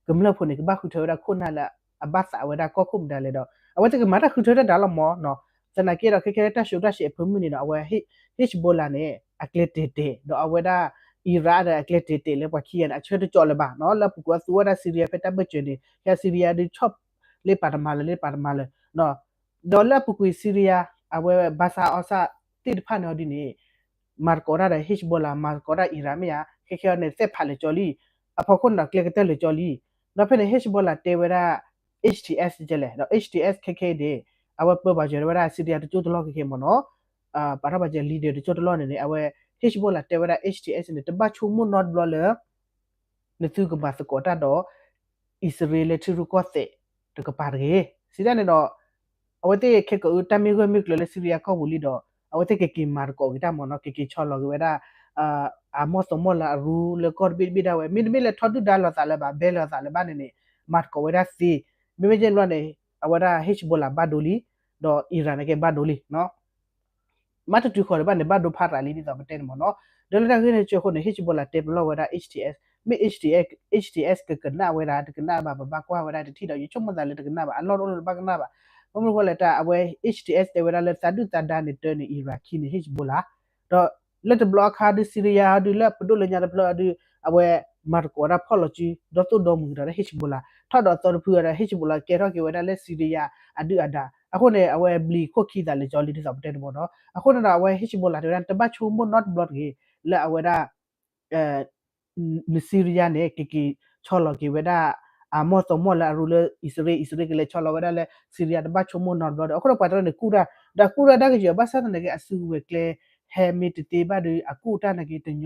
ကမျၢၢ်ဖိန့ၣ် ကဘၣ်ဃုထၢဝဲဒၣ်ခိၣ်နၢ်လၢအဘၣ်သးဝဲဒၣ်ကီၢ်ခိၣ်မတၤလဲၣ်ဒီး အဝဲသ့ၣ်ကမၤတၢ်ဃုထၢတၢ်ဒၣ်လီၤမးနီၤ, သနာ်က့ဒီး ခဲခဲလၢတၢ်ဆူးတၢ်ဆဲးအဖၢမုၢ်န့ၣ်ဒီး အဝဲ Hezbollah န့ၣ် အကျဲတဲာ်တဲာ် ဒီးအဝဲဒၣ် Iran ဒီးအကျဲတဲာ်တဲာ်လၢပှၤခံဂၤန့ၣ် အဆၢတကီးလၢၤဘၣ်နီၤ, လၢအပူၤကွံာ်အသူဝဲဒၣ် Syria ဖဲတၢ်ဘၢၣ်စၢၤန့ၣ် ဟဲ Syria ဒုးဆီၣ်လၢပာ်တမၤလၢၤ လၢပာ်တမၤလၢၤ ဒီးလၢအပူၤကွံာ် Syria အဝဲ Bashar al-Assad သ့ၣ်တဖၣ်န့ၣ်အီၤဒ်န့ၣ် မၤသကိးတၢ်ဒီး Hezbollah မၤသကိးတၢ် Iran မ့ၢ်ဧါ, ခဲခဲအံၤန့ၣ် သဲၣ်ဖးလၢာ်ကၠီလံ, အဖီခိၣ်န့ၣ်ဒီး ကျဲကတၢၢ်လၢာ်ကၠီလံ, ဒီးဖဲန့ၣ် Hezbollah တဲဝဲဒၣ် H T S ကလဲၣ်, ဒီး H T S ခဲခဲအံၤန့ၣ် အဝဲပၢပှၤစၢၤဝဲဒၣ် Syria တကၠိတလီၢ်ခဲခဲမးနီၤ, ပာ်ထီၣ်ပှၤစၢၤ leader တကၠိတလီၢ်န့ၣ်န့ၣ် အဝဲ Hezbollah တဲဝဲဒၣ် H T S န့ၣ် တဘၣ်ဆိကမိၣ်နီတဘျီလၢ နသုကမၤသကိးတၢ်ဒီး အံၣ်စရ့လးလၢထံရူၢ်ကီၢ်သဲးတကပၤတဂ့ၤ. စံးတၢ်န့ၣ်ဒီး အဝဲသ့ၣ်ခဲကီးအု တၢ်မ့ၢ်ဂၢၢ်မ့ၢ်ကျၢၤလၢ Syria ကီၢ်ပူၤလံဒီး အဝဲသ့ၣ်ကက့ၤမၤသကိးက့ၤတၢ်မးနီၤ, ကက့ၤဆီလီၤက့ၤဝဲဒၣ် အမိၢ်သမိၢ်လၢအရူလၢကီၢ်တဘ့ၣ်တဘ့ၣ်ဒၣ်ဝဲ, မ့တမ့ၢ်လၢထီဒုၣ်ဒါလိာ်သးလၢၤဘၣ် ဘဲလိာ်သးလၢၤဘၣ်န့ၣ်န့ၣ် မၤသကိးဝဲဒၣ်သ့, မ့မ့ၢ်ကဲဘျီန့ၣ် အဝဲဒၣ် Hezbollah ဘၣ်ဒိလံ, ဒီး Iran န့ၣ်က့ဘၣ်ဒိလံ မ့ၢ်တတုၤဃီၤဒံးဘၣ်န့ၣ် ဘၣ်ဒိဖးရၤလံ ဒ်သိးပတဲန့ၣ်မးနီၤ. ဒီးလၢတၢ်ဂ့ၢ်န့ၣ်စ့ၢ်ကီးန့ၣ် Hezbollah တဲပလီၢ်ဝဲဒၣ် H T S, မ့ၢ် H T S, H T S ကကနၣ်ဝဲဒၣ် တကနၣ်ဘၣ် ပဘၣ်ကွၢ်ဝဲဒၣ်တထံၣ်ဒီး ယဆိကမိၣ်သးလၢတကနၣ်ဘၣ် အလီၢ်တအိၣ်လၢတဘၣ်ကနၣ်ဘၣ်. ဘၣ်မနုၤဃိလဲၣ်တၢ် အဝဲ H T S တဲဝဲဒၣ်လၢသးဒုၣ်သးဒါန့ၣ်တၢန့ၣ် Iran ခံန့ၣ် Hezbollah ဒီးလၢတဘျီအခါဒုး Syria ဒုးလၢပဒိၣ်လၢညါတဖျၢၣ်ဒုး အဝဲမၤသကိးဝဲဒၣ်ဖီၣ်လီၤစု ဒီသိၣ်ဒီမုၢ်ကဒီးလၢ Hezbollah ထီၣ်ဒီးအသီတဖုဒီး Hezbollah ကဲထီၣ်က့ၤဝဲဒၣ်လၢ Syria အဒုၣ်အဒါ. အဃိန့ၣ် အဝဲဘျံးခိၣ်ခံသးလၢာ်ကၠီလံ ဒ်သိးပတဲတမးနီၤ. အဃိန့ၣ်ဒီး အဝဲ Hezbollah တဲဝဲဒၣ် တဘၣ်ဆိကမိၣ်နီတဘျီတဂ့ၤ လၢအဝဲဒၣ် န Syria န့ၣ် ကက့ၤဆီလီၤက့ၤဝဲဒၣ် အမိၢ်သမိၢ်လၢအရူလၢအံၣ်စရ့လး, အံၣ်စရ့လးကလဲၤဆီလီၤဝဲဒၣ်လၢ Syria တဘၣ်ဆိကမိၣ်နီတဘျီဒီး အဃိဒီးပှၤတရၢန့ၣ်ကူၣ်တၢ်, ဒီးကူၣ်တၢ်တၢ်ကယီၤဘၣ်ဆၣ်သနာ်က့ အစုကဝဲၤကျဲ ဟဲမ့ၢ်တသ့ဘၣ်ဒီး အကူၣ်တၢ်နာ်က့တညီ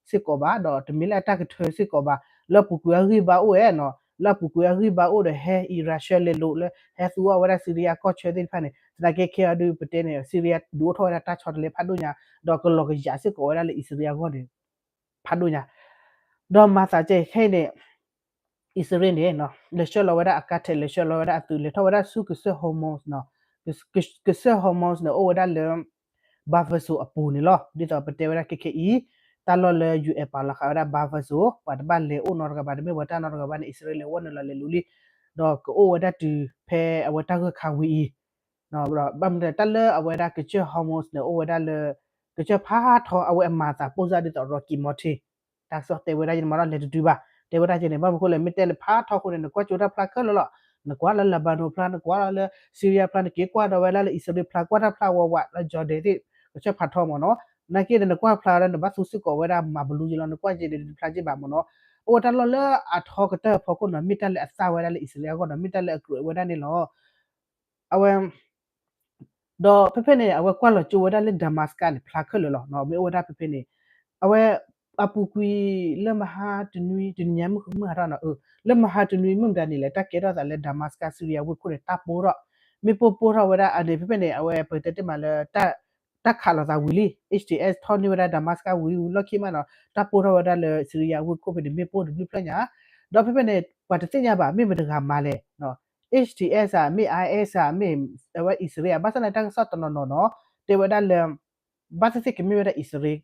စ့ၢ်ကီးဘၣ်, ဒီးတမ့ၢ်လၢအတၢ်ကထၢစ့ၢ်ကီးဘၣ်, လၢအပူၤကွံာ်အဂံၢ်ဘါအိၣ်ဝဲနီၤ, လၢအပူၤကွံာ်အဂံၢ်ဘါအိၣ်ဒီး ဟဲ Iran ဆှၢလဲၤလိာ်လၢ ဟဲသူအီၤဝဲဒၣ် Syria ကီၢ်ဆၢသ့ၣ်တဖၣ်န့ၣ် သနာ်က့ခဲအံၤဒုးပတဲန့ၣ် Syria ဒုးအိၣ်ထီၣ်ဝဲဒၣ်တၢ်ဆီတလဲဖးဒိၣ်ညါ, ဒီးကလီၤကယာ်စ့ၢ်ကီးဝဲဒၣ်လၢအံၣ်စရ့လးအဂီၢ်န့ၣ် ဖးဒိၣ်ညါ, ဒီးမၤသးကဲခဲအံၤန့ၣ် အံၣ်စရ့လးန့ၣ် လဲၤဆှၢလီၤဝဲဒၣ်အကါထဲး လဲၤဆှၢလီၤဝဲဒၣ်အသုး လဲၤထီၣ်ဝဲဒၣ်ဆူကစၢၢ် Hormuz နီၤ, ကစၢၢ် Hormuz န့ၣ် အိၣ်ဝဲဒၣ်လၢ buffer zone အပူၤန့ၣ်လီၤ. ဒ်သိးပတဲဝဲဒၣ်ခဲခဲအံၤ တၢ်လီၢ်လၢ ယူၢ်အဲၣ် ပာ်လီၤဃာ်ဝဲဒၣ် buffer zone ပှၤတဘၣ်လဲၤအိၣ်နီတဂၤဘၣ်, တမ့ၢ်ပှၤတၢ်နီတဂၤဘၣ်န့ၣ် အံၣ်စရ့လးလဲၤဝဲနုာ်လီၤလဲၤလူၤလံ, ဒီးကအိၣ်ဝဲဒၣ်တုၤဖဲအဝဲတၢ်ဂၢၢ်ခါဝံၤအံၤ ဘၣ်မနုၤ တၢ်လၢအဝဲဒၣ်ကစၢၢ် Hormuz န့ၣ် အိၣ်ဝဲဒၣ်လၢ ကစၢၢ်ဖးထီ အဝဲအမၤသးပိၢ်စၢ်ဒ်သိး Rocky Mountain တၢ်ကစီၣ်တဲဝဲဒၣ်ယဲန့ၣ် မ့ၢ်ဒီးလဲၤတတုၤဘၣ်, တဲဝဲဒၣ်ယဲန့ၣ် ဘၣ်မနုၤအဃိလဲၣ် မ့ၢ်တဲလၢဖးထီအဃိန့ၣ် နကွၢ်ကၠိတၢ်ဖျါခဲလၢာ်လီၤ. နကွၢ်လၢ Lebanon ဖျါ, နကွၢ်လၢ Syria ဖျါ, နက့ၤကွၢ်ဒီးဝဲဒၣ်လၢအံၣ်စရ့လးဖျါ, ကွၢ်တၢ်ဖျါဝးဝးလၢ Jordan သ့ၣ် ကစၢၢ်ဖးထီမ့ၢ်နီၤ. နာ်က့ဒီး နကွၢ်ဖျါဒီး နဘၣ်သူစ့ၢ်ကီးဝဲဒၣ်မၤဘလူးယဲလီၤ, နကွၢ်ယဲန့ၣ် တဖျါက့ဘၣ်မ့ၢ်နီၤ. အိၣ်ဝဲတၢ်လီၢ်လၢအထီကတၢၢ်အဖီခိၣ်န့ၣ် မ့ၢ်တၢ်လၢအသၣ်ဝဲဒၣ်လၢအံၣ်စရ့လးအဂီၢ်ဒီး မ့ၢ်တၢ်လၢအကြၢးဝဲဒၣ်န့ၣ်လီၤ. အဝဲ ဒီးဖဲဖဲန့ၣ် အဝဲကွၢ်လီၤကၠိဝဲဒၣ်လၢ Damascus န့ၣ် ဖျါခဲလၢာ်လီၤ. မ့ၢ်အိၣ်ဝဲဒၣ်ဖဲဖဲန့ၣ် အဝဲ အပူၤကွံာ်လၢမဟါတနွံ တနံၤညါမုၢ်မုၢ်ဟါထီၣ်နီၤ, လၢမဟါတနွံမုၢ်မတၤန့ၣ်လဲၣ် တၢ်ကဲထီၣ်သးလၢ Damascus Syria ဝ့ၢ်ခိၣ်န့ၣ် တၢ်ပိၢ်ထီၣ်, မ့ၢ်ပိၢ်ပိၢ်ထီၣ်ဝဲဒၣ်အန့ၣ် ဖဲဖဲန့ၣ် အဝဲပကတဲတ့ၢ်မးလၢ တၢ်ခးလိာ်သးဝံၤလံ H T S ထီၣ်န့ၢ်ဝဲဒၣ် Damascus ဝံၤလီၢ်ခံမးနီၤ, တၢ်ပိၢ်ထီၣ်ဝဲဒၣ်လၢ Syria ဝ့ၢ်ခိၣ်ဖဲန့ၣ် မ့ၢ်ပိၢ်တဘျုးဖျၢၣ်ညါ, ဒီးဖဲဖဲန့ၣ် ပှၤတသ့ၣ်ညါဘၣ် မ့ၢ်မတၤတဂၤမၤလဲၣ် H T S ဧါ, မ့ၢ် I S ဧါ, မ့ၢ်အဝဲအံၣ်စရ့လးဧါ, ဘၣ်ဆၣ်န့ၣ် တၢ်ကစီၣ်တနီၤနီၤနီၤ တဲဝဲဒၣ်လၢ ဘၣ်သ့ၣ်သ့ၣ်ကမ့ၢ်ဝဲဒၣ်အံၣ်စရ့လး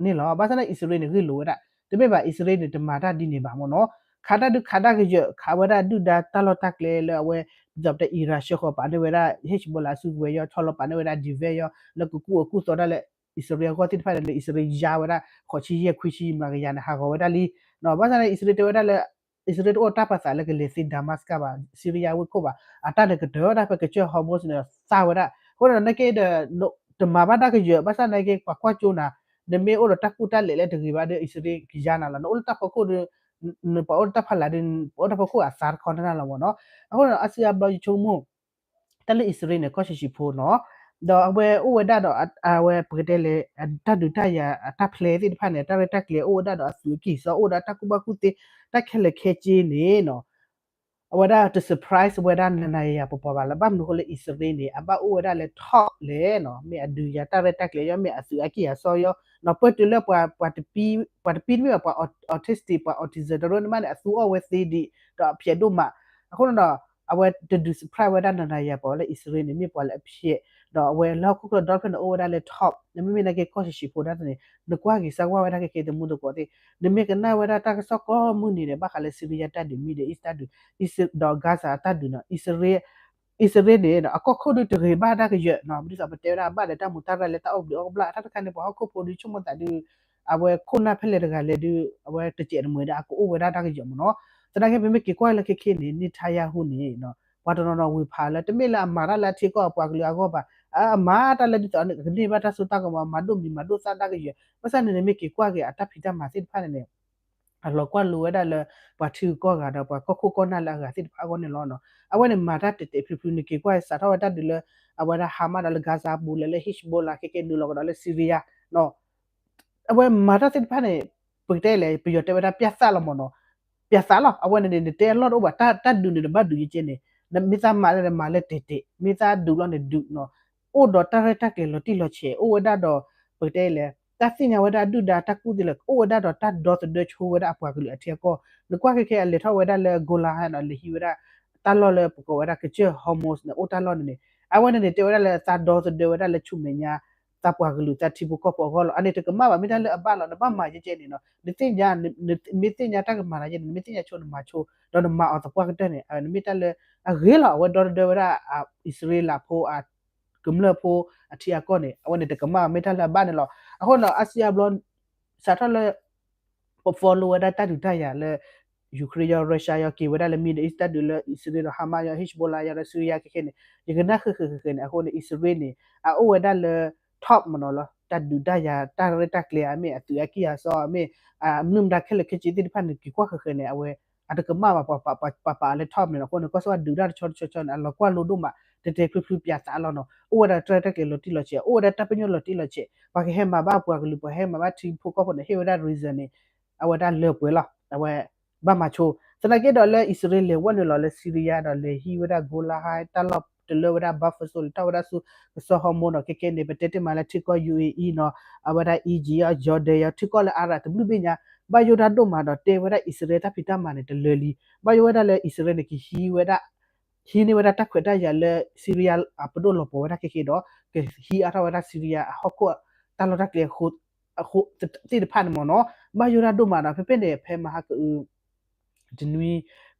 န့ၣ်လီၤ. ဘၣ်ဆၣ်န့ၣ် အံၣ်စရ့လးန့ၣ် ဂ့ၢ်လိာ်ဝဲဒၣ်, တမ့ၢ်ဘၣ် အံၣ်စရ့လးန့ၣ် တမၤတၢ်ဒ်န့ၣ်ဘၣ်မ့ၢ်နီၤ. ခးတၢ်ဒုးခးတၢ်ကယၢၤ ခးဝဲဒၣ်ဒုၣ်ဒါတၢ်လီၢ်တၢ်ကျဲလၢအဝဲ ဒ်သိးပတဲ Iran ဆှၢဃီၤပာ်န့ၢ်ဝဲဒၣ် Hezbollah အစုကဝဲၤယီၤ, ဆီလီၤပာ်န့ၢ်ဝဲဒၣ် Devon ယီၤ လၢကကူၣ်အၢကူၣ်သီတၢ်လၢ အံၣ်စရ့လးအဂီၢ်သ့ၣ်တဖၣ်န့ၣ် အံၣ်စရ့လးယါဝဲဒၣ် ဃိးဆံယဲၢ်ခွံဆံမးကယၤန့ၣ် ဟးဂီၤဝဲဒၣ်လံ. ဘၣ်ဆၣ်န့ၣ် အံၣ်စရ့လးတဲဝဲဒၣ်လၢ အံၣ်စရ့လးတအိၣ်တၢ်ပာ်သးလၢကလဲၤသ့ Damascus ဘၣ်, Syria ဝ့ၢ်ခိၣ်ဘၣ်, အတၢ်န့ၣ်ကတၢၢ်ဝဲဒၣ်ဖဲကစၢၢ် Hormuz န့ၣ်သၣ်ဝဲဒၣ်, အဃိန့ၣ်ဒီး နာ်က့ဒီး တမၤဘၣ်တၢ်ကယၢၤ, ဘၣ်ဆၣ်နာ်က့ ပှၤကွၢ်ကၠိနၤ, နမ့ၢ်အိၣ်ဒီးတၢ်ကူၣ်တၢ်လဲၤလၢတဂ့ၤဘၣ်ဒီး အံၣ်စရ့လးကယါနၤလီၤ, နအိၣ်လၢတၢ်ဖီခိၣ်ဒီး ပှၤအိၣ်လၢတၢ်ဖီလာ်ဒီး ပှၤအိၣ်တၢ်ဖီခိၣ်အသးတခီန့ၣ်လီၤမ့ၢ်နီၤ. အဃိန့ၣ် အါစုအါဘျီယဆိကမိၣ် တၢ်လၢအံၣ်စရ့လးန့ၣ် ကီၢ်ဆံးဆံးဖိနီၤ, ဒီးအဝဲအိၣ်ဝဲဒၣ်ဒီး အဝဲပကတဲလဲၣ် တၢ်ဒုးတၢ်ယၤအတၢ်ဖျဲးသ့ၣ်တဖၣ်န့ၣ် တၢ်ရဲၣ်တၢ်ကျဲၤအိၣ်ဝဲဒၣ်ဒီးအသုးအကံၢ်အစီ အိၣ်ဒီးတၢ်ကူၣ်ဘၣ်ကူၣ်သ့ တၢ်ခဲလၢာ်ခဲဆ့န့ၣ်နီၤ, အဝဲဒၣ်တ surprise ဝဲဒၣ်နၤနၤယၤယၤပပှၤဘၣ်လၢၤဘၣ်, မနုၤအဃိလၢအံၣ်စရ့လးန့ၣ် အဘၣ်အိၣ်ဝဲဒၣ်လၢ top လဲၣ်နီၤ, မ့ၢ်အဒုးယၤတၢ်ရဲၣ်တၢ်ကျဲၤယီၤ မ့ၢ်အသုးအကံၢ်အစီယီၤ, နီၤ ပၢၢ်တုၤလၢပှၤ ပှၤတပံတမ့ၢ်ဘၣ် ပှၤ autistic ပှၤ autism တရၢန့ၣ်မးန့ၣ် အသူအီၣ်ဝဲသ့ဒံး ဒီးအဖျဲးဒိၣ်မး, အဃိန့ၣ်ဒီး အဝဲတဒုး surprise ဝဲဒၣ်နၤနၤယၤယၤပှၤလၢအံၣ်စရ့လးန့ၣ် မ့ၢ်ပှၤလၢအဖျဲး, ဒီးအဝဲလၢဟီၣ်ခိၣ်ချၢဒီဖျၢၣ်န့ၣ် အိၣ်ဝဲဒၣ်လၢ top န့ၣ် မ့မ့ၢ်နာ်က့ကီၢ်ဆံးဆံးဖိဒၣ်န့ၣ် နကွၢ်က့ၤစၢ်ကွၢ်ဝဲဒၣ်ခဲခဲသမူသကိးသ့ၣ်, နမ့ၢ်ကနၣ်ဝဲဒၣ်တၢ်ကစီၣ်ကိးမုၢ်နံၤန့ၣ် ဘၣ်ဃးလၢ Syria တၢ်ဒုး Middle East တၢ်ဒုး ဒီး Gaza အတၢ်ဒုးနီၤ, အံၣ်စရ့လးန့ၣ် အကီၢ်ခိၣ်ဒုးတဂ့ၤဘၣ်တၢ်ကယၢၤနီၤ, ဒ်သိးပတဲဝဲဒၣ်အဘၣ်ဒီးတၢ်မူတၢ်ရၢ်လၢတၢ်အီၣ်ဘျုးအီၣ်ဘျၣ် တၢ်တခါန့ၣ် ပှၤဟီၣ်ခိၣ်ဖိဒုးဆိကမိၣ်သးဒုး အဝဲခိၣ်နၢ်ဖဲလဲၣ်တဂၤလဲၣ်ဒုး အဝဲတစဲးတမှဲၤဒီး အကအိၣ်ဝဲဒၣ်တၢ်ကယၢၤမ့ၢ်နီၤ. သနာ်က့ ပမ့ၢ်က့ၤကွၢ်လၢခဲခဲန့ၣ် Netanyahu န့ၣ် ပှၤတနီၤနီၤဝံၤဖးလၢ တမ့ၢ်လၢအမၤတၢ်လၢအထံကီၢ်အပှၤကလုာ်အဂီၢ်ဘၣ်, အမၤတၢ်လၢဒ်သိးန့ၣ် ကန့ၢ်ဘၣ်တၢ်စိတၢ်ကမီၤ မၤဒိၣ်မံၤမၤဒိၣ်သၣ်တၢ်ကယၢၤ, ဘၣ်ဆၣ်န့ၣ် နမ့ၢ်က့ၤကွၢ်က့ၤအတၢ်ဖံးတၢ်မၤသ့ၣ်တဖၣ်န့ၣ်န့ၣ် အလီၤကွၢ်လိဝဲဒၣ်လၢ ပှၤထံဂုၤကီၢ်ဂၤဒီးပှၤကီၢ်ခိၣ်ကီၢ်နၢ်လၢအဂၤသ့ၣ်တဖၣ်အဂီၢ်န့ၣ်လီၤ. အဝဲန့ၣ်မၤတၢ်တဲာ်တဲာ်ဖျုးဖျုး နက့ၤကွၢ်စးထီၣ်ဝဲတၢ်ဒုးလၢ အဝဲဒၣ် Hamas ဒီးလၢ Gaza ပူၤလဲၣ်လၢ Hezbollah ခဲကဲနုာ်လီၤကဒီးလၢ Syria အဝဲမၤတၢ်သ့ၣ်တဖၣ်န့ၣ် ပကတဲလဲၣ် ပယီၤတဲဝဲဒၣ် ပြသလီၤမ့ၢ်နီၤ, ပြသလီၤ. အဝဲန့ၣ်န့ၣ် နတဲအလီၢ်တအိၣ်ဘၣ် တၢ်ဒုးန့ၣ် နဘၣ်ဒုးယကဲန့ၣ် မ့ၢ်သးမၤလၢနမၤလၢတဲာ်တဲာ် မ့ၢ်သးဒုးလီၤန့ၣ်ဒုးနီၤ, အိၣ်ဒီးတၢ်ရဲၣ်တၢ်ကျဲၤလီၤတံၢ်လီၤဆဲး အိၣ်ဝဲဒၣ်ဒီး ပကတဲလဲၣ် တၢ်သ့ၣ်ညါဝဲဒၣ်ဒုၣ်ဒါတၢ်ကူၣ်သ့လၢ အိၣ်ဝဲဒၣ်ဒီးတၢ်ဒီသဒၢဆိဝဲဒၣ်အပှၤကလုာ်အထံအကီၢ်, နကွၢ်ခဲခဲအလဲၤထီၣ်ဝဲဒၣ်လၢ Golan Heights နီၤ လဲၤဟံးဝဲဒၣ် တၢ်လီၢ်လၢပကိးဝဲဒၣ်ကစၢၢ် Hormuz န့ၣ် အိၣ်တၢ်လီၢ်န့ၣ်န့ၣ် အဝဲန့ၣ်န့ၣ် တဲဝဲဒၣ်လၢသးဒီသဒၢဝဲဒၣ်လၢဆူမဲာ်ညါ သးပှၤကလုာ်သးထံဖိကီၢ်ဖိအဂီၢ်လီၤ. အန့ၣ်တကမၣ်ဘၣ် မ့ၢ်တၢ်လၢအဘၣ်လီၤ နဘၣ်မၤယဲကဲန့ၣ်နီၤ, နသ့ၣ်ညါ မ့ၢ်သ့ၣ်ညါတၢ်ကမၤနၤယဲန့ၣ် နမ့ၢ်သ့ၣ်ညါဆိ နမၤဆိ ဒီးနမၤအီၤသပှၢ်ကတၢၢ်န့ၣ် နမ့ၢ်တၢ်လၢ အဂ့ၤလီၤ အဝဲဒီသဒၢဝဲဒၣ်အံၣ်စရ့လးဖိ ကမျၢၢ်ဖိအထံအကီၢ်န့ၣ် အဝဲန့ၣ်တကမၣ်ဘၣ် မ့ၢ်တၢ်လၢအဘၣ်န့ၣ်လီၤ. အဃိဒီးအါစုအါဘျီ စးထီၣ်လၢ ပ follow ဝဲဒၣ်တၢ်ဒုးတၢ်ယၤလၢ Ukraine ယီၤ Russia ယီၤ က့ၤဝဲဒၣ်လၢ Middle East တၢ်ဒုးလၢ အံၣ်စရ့လးဒီး Hamas ယီၤ Hezbollah ယီၤဒီး Syria ခဲခဲန့ၣ် ယကနၣ်ဃုာ်ဃုာ်ဃုာ်ဃုာ်န့ၣ် အဃိန့ၣ် အံၣ်စရ့လးန့ၣ် အအိၣ်ဝဲဒၣ်လၢ top မ့ၢ်နီၤလီၤ တၢ်ဒုးတၢ်ယၤတၢ်ရဲၣ်တၢ်ကျဲၤ အမ့ၢ်အသုးအကံၢ်အစီ အမ့ၢ် မနုၤမတၤခဲလၢာ်ခဲဆ့သ့ၣ်တဖၣ်န့ၣ် က့ၤကွၢ်ဃုာ်ဃုာ်န့ၣ် အဝဲ အတကမၣ်ဘၣ် ပှၤပာ်အီၤလၢ top န့ၣ်လီၤ. အဃိန့ၣ် ကီၢ်စဲၣ်ဒုးတၢ်တဆီတဆီတဆီန့ၣ် အလီၤကွၢ်လိဒိၣ်မး တဲတဲဖျုးဖျုးပၠးသးလီၤနီၤ အိၣ်ဝဲဒၣ်တၢ်ရဲၣ်တၢ်ကျဲၤလီၤတံၢ်လီၤဆဲး အိၣ်ဝဲဒၣ်တၢ်ပညိၣ်လီၤတံၢ်လီၤဆဲး ပှၤကဟဲမၤဘၣ်ပှၤကလုာ် ပှၤဟဲမၤဘၣ်ထံဖိကီၢ်ဖိန့ၣ် ဟ့ၣ်ဝဲဒၣ် reason န့ၣ် အဝဲဒၣ်လၢပှဲၤလီၤ အဝဲ ဘၣ်မၤဆိ သနာ်က့ဒီးလၢအံၣ်စရ့လးလဲၤဝဲနုာ်လီၤလၢ Syria ဒီးလဲၤဟံးဝဲဒၣ် Golan Heights တၢ်လီၢ်တလၢဝဲဒၣ် buffer zone လဲၤထီၣ်ဝဲဒၣ်ဆူ ကစီၣ် Hormuz နီၤ ခဲခဲန့ၣ် ပတဲတ့ၢ်မးလၢထံကီၢ် UAE နီၤ အဝဲဒၣ် Egypt ယီၤ Jordan ယီၤ ထံကီၢ်လၢ Arab တဘျုးဘ့ၣ်ညါ ဘၣ်ယိၣ်တၢ်ဒိၣ်မးဒီးတဲဝဲဒၣ်အံၣ်စရ့လးတၢ်ဖံးတၢ်မၤန့ၣ် တလၢလံ ဘၣ်ယိၣ်ဝဲဒၣ်လၢအံၣ်စရ့လးန့ၣ် ကဟံးဝဲဒၣ် ဟံးန့ၢ်ဝဲဒၣ်တၢ်ခွဲးတၢ်ယာ်လၢ Syria အပဒိၣ်လီၤပှီၢ်ဝဲဒၣ်ခဲက့ဒီး ကဟံးအါထီၣ်ဝဲဒၣ် Syria အဟီၣ်ခိၣ်တၢ်လီၢ်တၢ်ကျဲ အဃိသ့ၣ်တဖၣ်န့ၣ်မ့ၢ်နီၤ ဘၣ်ယိၣ်တၢ်ဒိၣ်မးနီၤ ဖဲဖဲန့ၣ် ဖဲမဟါကအု တနွံ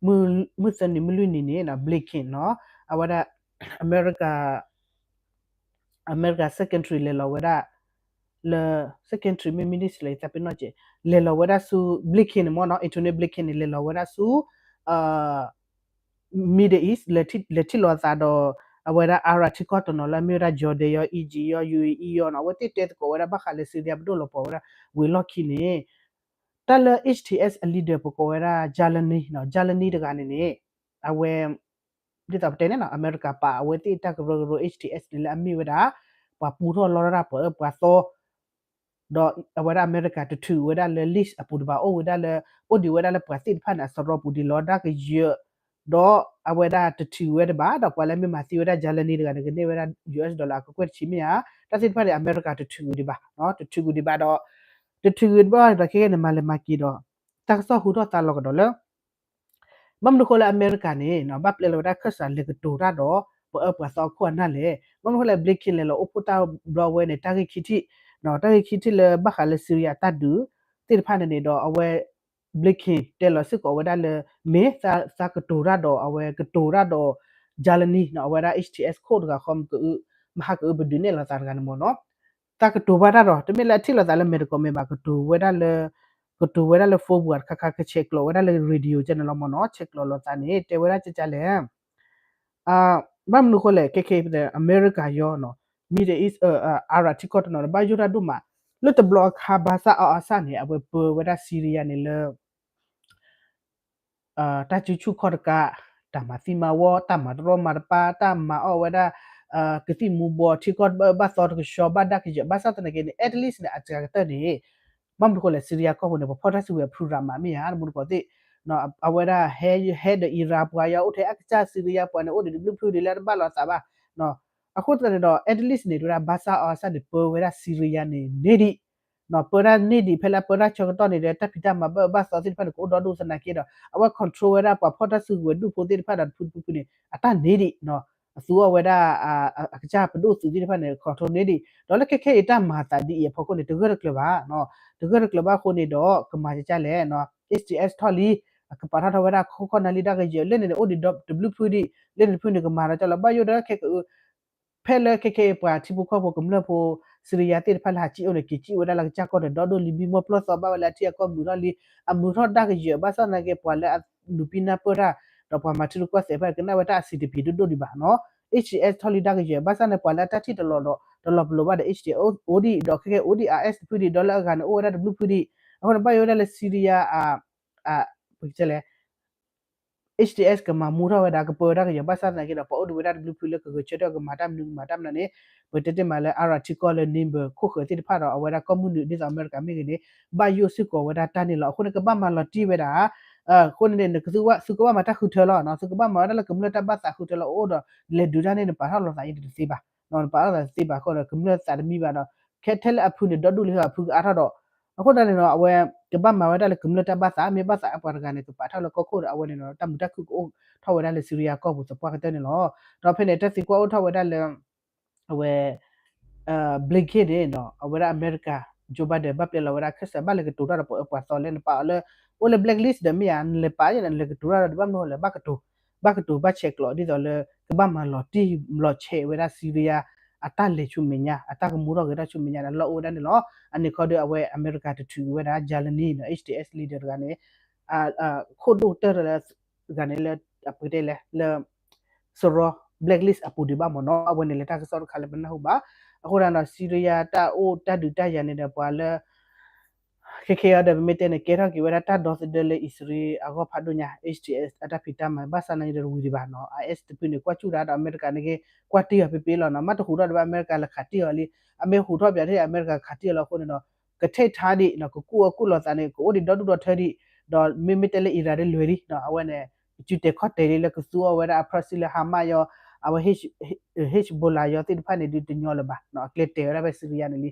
မုၢ်သၢနံၤမုၢ်လွံၢ်နံၤန့ၣ် Blinken နီၤ အဝဲဒၣ် အမဲရကၤ အမဲရကၤ secretary လဲၤလီၤဝဲဒၣ် လၢ secretary မ့ၢ် minister လဲၣ် ယသးပ့ၤနီၣ်ကဲ လဲၤလီၤဝဲဒၣ်ဆူ Blinken န့ၣ်မ့ၢ်နီၤ Antony Blinken န့ၣ် လဲၤလီၤဝဲဒၣ်ဆူ Middle East လဲၤထံၣ်လိာ်သးဒီး အဝဲဒၣ် Arab ထံကီၢ်တနီၤလၢအမ့ၢ်ဝဲဒၣ် Jordan ယီၤ Egypt ယီၤ UAE ယီၤနီၤ အဝဲသ့ၣ်တဲသကိးဝဲဒၣ်ဘၣ်ဃးလၢ Syria ပဒိၣ်လီၤပှီၢ်ဝဲဒၣ်ဝံၤလီၢ်ခံန့ၣ် တၢ်လၢ H T S အ leader ပကိးဝဲဒၣ် Jalani နီၤ Jalani တဂၤန့ၣ်န့ၣ် အဝဲ ဒ်သိးပတဲန့ၣ်နီၤ အမဲရကၤပာ်အဝဲသ့ၣ်တၢ်ကရၢကရိ H T S န့ၣ်လၢအမ့ၢ်ဝဲဒၣ် ပှၤပူထီၣ်လီတၢ်ပှၤအၢပှၤသီ ဒီးအဝဲဒၣ်အမဲရကၤတထုးဝဲဒၣ်လၢ list အပူၤတဘၣ် အိၣ်ဝဲဒၣ်လၢ အိၣ်ဒံးဝဲဒၣ်လၢပှၤသ့ၣ်တဖၣ်န့ၣ် အစရီပူၤဒံးလီၤဒၣ်ကယၢၤ ဒီးအဝဲဒၣ်တထုးဝဲတဘၣ် ဒီးပှၤလၢမ့ၢ်မၤသံဝဲဒၣ် Jalani တဂၤန့ၣ် ကန့ၢ်ဝဲဒၣ် U S dollar အကကွဲၢ်တဆံမ့ၢ်ဧါ တၢ်သ့ၣ်တဖၣ်န့ၣ် အမဲရကၤတထုးဝံၤဒံးဘၣ် တထုးဝံၤဒံးဘၣ်ဒီး တထုးဝံၤဒံးဘၣ်ဒီး ခဲကနံၣ်န့ၣ် မၤလဲၤမၤက့ၤဒီး တၢ်ကစီၣ်ဟူထီၣ်သါလီၤကဒီးလၢ ဘၣ်မနုၤဃိလၢအမဲရကၤန့ၣ် ဘၣ်ပျဲလီၤဝဲဒၣ်ခၢၣ်စးလဲၤကတိၤတၢ်ဒီး ပှၤအၢပှၤသီအခိၣ်အနၢ်လဲၣ်. ဘၣ်မနုၤဃိလၢ Blinken လဲၤလီၤအိၣ်ဖှိၣ်တၢ်ဘျီဝဲန့ၣ် တၢ်ဂ့ၢ်ခံထံၣ် တၢ်ဂ့ၢ်ခံထံၣ်လၢဘၣ်ဃးလၢ Syria တၢ်ဒုးသ့ၣ်တဖၣ်န့ၣ်န့ၣ်ဒီး အဝဲ Blinken တဲလီၤစ့ၢ်ကီးဝဲဒၣ်လၢ မ့ၢ်သးကတိၤတၢ်ဒီး အဝဲကတိၤတၢ်ဒီး Jalani အဝဲဒၣ် H T S ခိၣ်တဂၤဃီ မဟါကအုပဒုးနဲၣ်လိာ်သးတဂၤန့ၣ်မ့ၢ်နီၤ သးကတိၤဘၣ်တၢ်ဒီး တမ့ၢ်လၢအထံၣ်လိာ်သးလၢမဲာ်တကိးမဲာ်ဘၣ် ကတိၤဝဲဒၣ်လၢ ကတိၤဝဲဒၣ်လၢ phone ပူၤတခါခါ ကဆဲးကျိးဝဲဒၣ်လၢ radio ကန့ၣ်လီၤမ့ၢ်နီၤ ဆဲးကျိးလိာ်သးန့ၣ် တဲဝဲဒၣ်ကကလဲၣ် ဘၣ်မနုၤဃိလဲၣ် ခဲခဲအံၤ အမဲရကၤယီၤနီၤ Middle East Arab ထံကီၢ်တနီၤန့ၣ် ဘၣ်ယိၣ်တၢ်ဒိၣ်မး လၢတဘျီအခါ ဘၣ်ဆၣ်အီအဆၣ်န့ၣ် အဝဲပၢဝဲဒၣ် Syria န့ၣ်လၢ တၢ်စုဆူၣ်ခီၣ်တကး တၢ်မၤသံမၤဝီ တၢ်မၤတရီမၤတပါ တၢ်မၤအီၣ်ဝဲဒၣ် ကသံၣ်မူၤဘှီး ထံကီၢ်တဘၣ်အၢဘၣ်သီတကဆှီ ဘၣ်ဒၣ်ကယၢၤ ဘၣ်ဆၣ်သနာ်က့န့ၣ် at least န့ၣ် အစှၤကတၢၢ်န့ၣ် ဘၣ်မနုၤဃိလဲၣ် Syria ကီၢ်ပူၤန့ၣ် ပှၤဖီၣ်တၢ်စုကဝဲၤဖုရၤမးမ့ၢ်ဧါ တမူတကိးသ့ၣ် အဝဲဒၣ် ဟဲဒီး Iran ပှၤယီၤ အိၣ်ထဲအကစၢ် Syria ပှၤန့ၣ် အိၣ်ဒံးတဘျုးဖုဒံးလၢတဘၣ်လိာ်သးဘၣ် အဃိသတးန့ၣ်ဒီး at least န့ၣ် တဝဲဒၣ် ဘၣ်ဆၣ်အီအဆၣ် န့ၣ် ပၢဝဲဒၣ် Syria န့ၣ် န့ၢ်ဒံး ပၢတၢ်န့ၢ်ဒံး ဖဲလၢအပၢတၢ်ဆၢကတီၢ်န့ၣ်ဒီး တၢ်ဖံးတၢ်မၤဘၣ်အၢဘၣ်သီသ့ၣ်တဖၣ်န့ၣ် ကအိၣ်ဒီဒူၣ်သနာ်က့ဒီး အဝဲ control ဝဲဒၣ် ပှၤဖီၣ်တၢ်စုကဝဲၤဒူၣ်ဖိသ့ၣ်တဖၣ်ဒီးတဖုတဖုဖုန့ၣ် အတၢ်န့ၢ်ဒံး အသူအီၣ်ဝဲဒၣ် အကစၢ်ပဒိၣ်သုးသ့ၣ်တဖၣ်န့ၣ် control န့ၢ်ဒံး ဒီးလၢခဲခဲအံၤတၢ်မၤသးဒ်အံၤအဖီခိၣ်န့ၣ် တဂၢၢ်တကျၢၤဘၣ် တဂၢၢ်တကျၢၤဘၣ်အဃိန့ၣ်ဒီး ကမၤကကလဲၣ် H T S ထီၣ်လံ အကပာ်ထီၣ်ထီၣ်ဝဲဒၣ်ခိၣ်ခီၣ်နၢ်လံတၢ်ကယၢၤ လၢန့ၣ်န့ၣ် အိၣ်ဒံးဒီတဘျုးဖုဒံး လၢန့ၣ်တဖုန့ၣ် ကမၤဒီးကလီၤ ဘၣ်ယိၣ်ဒီးခဲက ဖဲလၢခဲခဲအံၤပှၤထံဖိကီၢ်ဖိကမျၢၢ်ဖိ Syria သ့ၣ်တဖၣ်လၢဟးစံၣ်အိၣ်န့ၣ် က့ၤစံၣ်ဝဲဒၣ်လၢကစၢ်ကီၢ်န့ၣ် ဒီဒိၣ်လံ မံမီၢ်ပျီၢ်သီဘၣ်ဝဲလၢအထံအကီၢ်မုာ်ထီၣ်လံ အမုာ်ထီၣ်ဒၣ်ကယၢၤ ဘၣ်ဆၣ်သနာ်က့ ပှၤလၢအလူၤပံနၢ်ပၢၢ်တၢ် ဒီးပှၤမၤထံရူၢ်ကီၢ်သဲးတဖၣ်န့ၣ် ကနၣ်ဝဲတၢ်အဆံးတပံၤဒိၣ်ဒိၣ်ဒံးဘၣ်နီၤ H T S ထီၣ်လံတၢ်ကယၢၤ ဘၣ်ဆၣ်န့ၣ် ပှၤလၢအတၢ်ထံၣ်တလီၤဒီး တလီၤပလိာ်ဘၣ်ဒီး H T S အိၣ်ဒံး ဒီးခဲခဲအိၣ်ဒံး I S တဖုဒံး ဒီးလၢအဂၤန့ၣ် အိၣ်ဝဲဒၣ်တဘျုးဖုဒံး အဃိန့ၣ် ဘၣ်ယိၣ်ဝဲဒၣ်လၢ Syria ပကတဲလဲၣ် H T S ကမၤမူထီၣ်ဝဲဒၣ် ကပၢဝဲဒၣ်ကယီၤ ဘၣ်ဆၣ်သနာ်က့ဒီး ပှၤအိၣ်ဒံးဝဲဒၣ်တဘျုးဖုလၢကဂဲၤဆၢထၢၣ်ကမၤတၢ်မနုၤကမၤတၢ်မနုၤန့ၣ် ပတဲတ့ၢ်မးလၢ Iraq ထံကီၢ်လၢ Nimble ခိၣ်ဃၢၤသ့ၣ်တဖၣ်ဒီး အဝဲဒၣ်ကီၢ်မုၢ်နုာ် ဒ်သိးအမဲရကၤမ့ၢ်ဂ့ၤန့ၣ် ဘၣ်ယိၣ်စ့ၢ်ကီးဝဲဒၣ်တၢ်န့ၣ်လီၤ. အဃိန့ၣ် ကဘၣ်မၤလီၤတံၢ်ဝဲဒၣ် အဃိန့ၣ်န့ၣ် သုကဘၣ်မၤတၢ်ဃုထၢလီၤ. သုကဘၣ်မၤဝဲဒၣ်လၢကမျၢၢ်တၢ်ဘၣ်သးဃုထၢလီၤ အိၣ်ဒီး လဲၤဒုးတၢ်န့ၣ် နပာ်ထီၣ်လိာ်သးအံၤတသ့ဘၣ်. နပာ်ထီၣ်သးတသ့ဘၣ်အဃိဒီး ကမျၢၢ်သးတမံဘၣ်ဒီး ခဲထဲလၢအဖုန့ၣ် ဒီဒူၣ်လံအဖုကအါထီၣ်ဒီး အဃိသတးန့ၣ်ဒီး အဝဲကဘၣ်မၤဝဲဒၣ်လၢကမျၢၢ်တၢ်ဘၣ်သး မ့ၢ်ဘၣ်သးအပှၤတဂၤန့ၣ် ကပာ်ထီၣ်လၢကီၢ်ခိၣ်ဒီး အဝဲန့ၣ်ဒီး တၢ်မုာ်တၢ်ခုၣ်ကအိၣ်ထီၣ်ဝဲဒၣ်လၢ Syria ကီၢ်ပူၤသပှၢ်ကတၢၢ်န့ၣ်လီၤ. ဒီးဖဲန့ၣ် တၢ်သံကွၢ်အိၣ်ထီၣ်ဝဲဒၣ်လၢ အဝဲ Blinken န့ၣ်ဒီး အဝဲဒၣ်အမဲရကၤ Joe Biden ဘၣ်ပျဲလီၤဝဲဒၣ်ခၢၣ်စး ဘၣ်လဲၤကတိၤတၢ်ဒီးပှၤအၢပှၤသီလၢနပာ်အီၤလၢ အိၣ်လၢ blacklist ဒီးမ့ၢ်ဧါ နလဲၤပာ်ယဲၢ်န့ၣ် နလဲၤကတိၤတၢ်ဒီး ဘၣ်မနုၤလဲၣ် ဘၣ်ကတိၤ ဘၣ်ကတိၤဘၣ်ဆဲးကျိး ဒ်သိးလၢ ကဘၣ်မၤလီၤတံၢ်လီၤဆဲးဝဲဒၣ် Syria အတၢ်လဲၤဆူမဲာ်ညါ အတၢ်ကမူထီၣ်ဂဲၤထီၣ်ဆူမဲာ်ညါန့ၣ် လီၢ်အိၣ်ဝဲဒၣ်န့ၣ်လီၤ. အန့ၣ်ခီဒီး အဝဲအမဲရကၤတထုးဝဲဒၣ် Jalani နီၤ H T S leader တဂၤန့ၣ် ခိၣ်ဒိၣ်ကတၢၢ်တဂၤန့ၣ်လၢ ပကတဲလဲၣ် လၢ စရီ blacklist အပူၤဒံးဘၣ်မ့ၢ်နီၤ အဝဲန့ၣ်လၢတၢ်ကစီၣ်တခါလၢပနၢ်ဟူဘၣ်. အဃိဒီးနီၤ Syria တၢ်အိၣ်တၢ်ဒုးတၢ်ယၤန့ၣ်ဒီး ပှၤလၢ ခဲခဲအံၤဒီး ပမ့ၢ်တဲန့ၣ် ကဲထီၣ်က့ၤဝဲဒၣ်တၢ်ဒီသဒၢလၢအံၣ်စရ့လးအဂီၢ်ဖးဒိၣ်ညါ H T S အတၢ်ဖံးတၢ်မၤ ဘၣ်ဆၣ်သနာ်က့ဒီးတဝံၤဒံးဘၣ်နီၤ IS တဖုန့ၣ် ကွၢ်စူၣ်တၢ်ဒီး အမဲရကၤန့ၣ်က့ ကွၢ်တ့ၢ်အီၤပ့ပ့လီၤနီၤ မ့ၢ်တဟူးထီၣ်ဒီးဘၣ် အမဲရကၤလဲၤခးတ့ၢ်အီၤလံ အမ့ၢ်ဟူးထီၣ်ပၠးထံၣ် အမဲရကၤခးတ့ၢ်အီၤလီၤအဃိန့ၣ်ဒီး ကထဲးထါဒံးနီၤ ကကူၣ်အီၣ်ကူၣ်လီၤသးန့ၣ် ကအိၣ်ဒံးဒီဒူၣ်ဒီထၢဒံး ဒီးမ့မ့ၢ်တဲလၢ Iran ဒ်လဲၣ်ဒံးနီၤ အဝဲန့ၣ် ကစုတဲာ်ခီၣ်တဲာ်ဒံးလၢကသူအီၣ်ဝဲဒၣ်အ proxy လၢ Hamas ယီၤ အဝဲ Hezbollah ယီၤသ့ၣ်တဖၣ်န့ၣ်ဒုးတညီလၢၤဘၣ်နီၤ အကျဲတဲာ်ဝဲဒၣ်ဖဲ Syria န့ၣ်လံ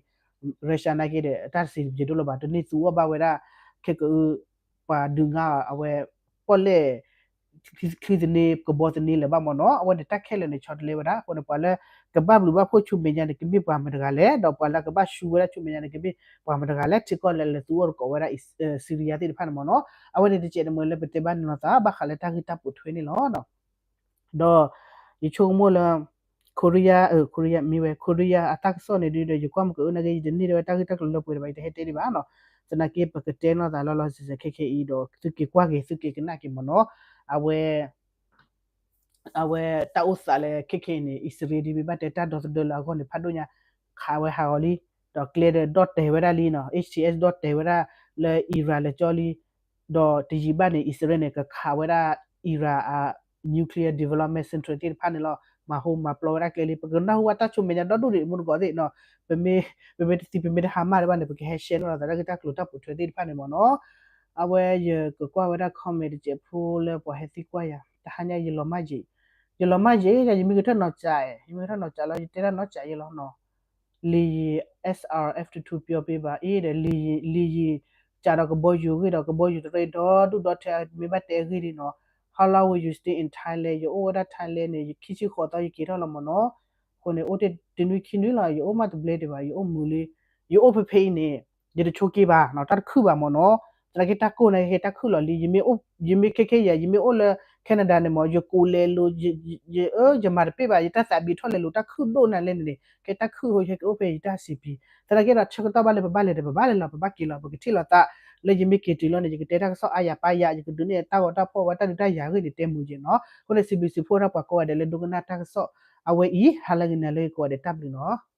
Russia နာ်က့ဒီး တၢ်တစံးတပျဲၤဒိၣ်လၢၤဘၣ် တန့ၢ်သူအီၣ်ဘၣ်ဝဲဒၣ် ခဲကအု ပှၤဒုးငါအီၤ အဝဲ ပီၣ်လဲၣ် ချံသန့ ကဘီသန့လၢၤဘၣ်မ့ၢ်နီၤ. အဝဲန့ၣ်တၢ်ခဲလၢာ်န့ၣ် ဆီတလဲဝဲဒၣ်. အဃိန့ၣ် ပှၤလၢကဘၣ်ဘျုးဘၣ်ဖှိၣ်ဆူမဲာ်ညါန့ၣ် ကမ့ၢ်ပှၤမတၤတဂၤလဲၣ်, ဒီးပှၤလၢကဘၣ်ဆူဝဲဒၣ်ဆူမဲာ်ညါန့ၣ် ကမ့ၢ်ပှၤမတၤတဂၤလဲၣ်, ထံကီၢ်လၢလဲၤသူအီၤတကိးဝဲဒၣ် Syria သ့ၣ်တဖၣ်န့ၣ်မ့ၢ်နီၤ. အဝဲန့ၣ်တကဲးန့ၣ်မ့ၢ်လၢပတဲဘၣ်န့ၣ်လီၤသး ဘၣ်ဃးလၢတၢ်ဂ့ၢ်တၢ်ပိာ်ထွဲန့ၣ်လီၤ. ဒီးယဆိကမိၣ်လၢ Korea, Korea မ့ၢ်ဝဲ Korea အတၢ်ကစီၣ်န့ၣ်ဒုးဒီး ယကွၢ်မ့ၢ်ကအုၣ်နာ်က့ ယတန့ၢ်ဒၣ်ဝဲတၢ်ဂ့ၢ်တၢ်ကျိၤလၢပှဲၤဒံးဘၣ် ယတဟဲတဲဒံးဘၣ်နီၤ. သနာ်က့ပကတဲလိာ်သးလီၤလီၤဆဲးဆဲးခဲခဲအံၤဒီး သုက့ၤကွၢ်က့ၤ သုက့ၤကနၣ်က့ၤမ့ၢ်နီၤ. အဝဲ အဝဲတၢ်အိၣ်သးလၢခဲခဲအံၤန့ၣ် အံၣ်စရ့လးဒ်မ့ၢ်ဘၣ်တဲတၢ်ဒီသဒၢလၢအဂီၢ်န့ၣ် ဖးဒိၣ်ညါ ခးဝဲဟးဂီၤလံ, ဒီးကျဲဒီးဒီၣ်တဲာ်ဝဲဒၣ်လံနီၤ, H T S ဒီၣ်တဲာ်ဝဲဒၣ်လၢ Iran လဲၤကၠီလံ, ဒီးတယံာ်ဘၣ်န့ၣ် အံၣ်စရ့လးန့ၣ် ကခးဝဲဒၣ် Iran အ nuclear development center သ့ၣ်တဖၣ်န့ၣ်လီၤ. မၤဟူမၤပျီဝဲဒၣ်ကျဲလံ. ပကနၢ်ဟူဘၣ်တၢ်ဆူမဲာ်ညါဒီဒူၣ်ဒံး မူတကိးသ့ၣ်နီၤ. ပမ့ၢ်တသံ ပမ့ၢ်တဟါမၢ်ဒံးဘၣ်န့ၣ် ပကဟဲ share န့ၢ်လိာ်သးတၢ်ဂ့ၢ်တၢ်ကျိၤတၢ်ပိာ်ထွဲသ့ၣ်တဖၣ်န့ၣ်မ့ၢ်နီၤ. အဝဲယကကွၢ်ဝဲဒၣ် comment တစဲးဖိလၢပှၤဟဲသံကွၢ်ယၤ တဟါညါယလီၤမၢ်ယံာ်, ယလီၤမၢ်ယံာ် ယမ့ၢ်ကထၢၣ်နီၤစး, ယမ့ၢ်ကထၢၣ်နီၤစးလီၤ ယတဲတၢ်နီၤစးယဲလီၤနီၤ. လေယာဉ် S R F two two ပြောပေးပါ အ့ဒီး လေယာဉ် လေယာဉ် စးဒီးကဘီယူၤအဂ့ၢ်ဒီး ကဘီယူၤတရ့ဒီဒူၣ်ဒီထၢ မ့ၢ်ဘၣ်တဲအဂ့ၢ်ဒ်နီၤ. How long will you stay in Thailand? ယအိၣ်ဝဲဒၣ် Thailand န့ၣ် ယခံဆံဃိးသီယက့ၤထီၣ်လီၤမ့ၢ်နီၤ. အဃိန့ၣ် အိၣ်တ့ၢ်တနွံခံနွံလီၤ, ယအိၣ်မးတဘျဲဒံးဘၣ်, ယအိၣ်မုာ်လံ, ယအိၣ်ဖဲဖဲအံၤန့ၣ် ယတဆိးက့ဘၣ်နီၤ, တၢ်တခုၣ်ဘၣ်မ့ၢ်နီၤ. သနာ်က့တၢ်ကိၢ်န့ၣ် ဟဲတၢ်ခုၣ်လီၤလံ, ယမ့ၢ်ခဲခဲယၤ ယမ့ၢ်အိၣ်လၢ Canada န့ၣ်မ့ၢ် ယကိးလဲၤလိၤ ယ ယမၤတပ့ၢ်ဘၣ်, ယတၢ်သးဘံးထီၣ်လဲၤလိၤ တၢ်ခုၣ်ဒိၣ်နၤလဲၣ်န့ၣ်န့ၣ် ကဲတၢ်ခုၣ်ဟိ ယဟဲက့ၤအိၣ်ဖဲယတၢ်စံးပံၤ. သနာ်က့ဒီး ဆၢကတီၢ်ဘၣ်လၢပဘၣ်လဲၤဒီး ပဘၣ်လဲၤလီၤ, ပကထံၣ်လိာ်သး လၢယမ့ၢ်က့ၤတုၤလီၤန့ၣ် ယကတဲတၢ်ကစီၣ်အါယၤပါယၤ, ယကဒုးနဲၣ်တၢ်ဂီၤတၢ်ဖီၣ်ဝဲ တၢ်ဒုးတၢ်ယၤအဂ့ၢ်န့ၣ် တဲမုာ်က့ၤနီၤ. အဃိန့ၣ် စံးဘျုးစံးဖှိၣ်ဒၣ်ပှၤကိးဂၤဒဲးလၢဒိကနၣ်တၢ်ကစီၣ်အဝဲအံၤ, ဟါလၢဂ့ၤနၤလၢဂ့ၤကိးဂၤဒဲး တၢ်ဘျုးနီၤ.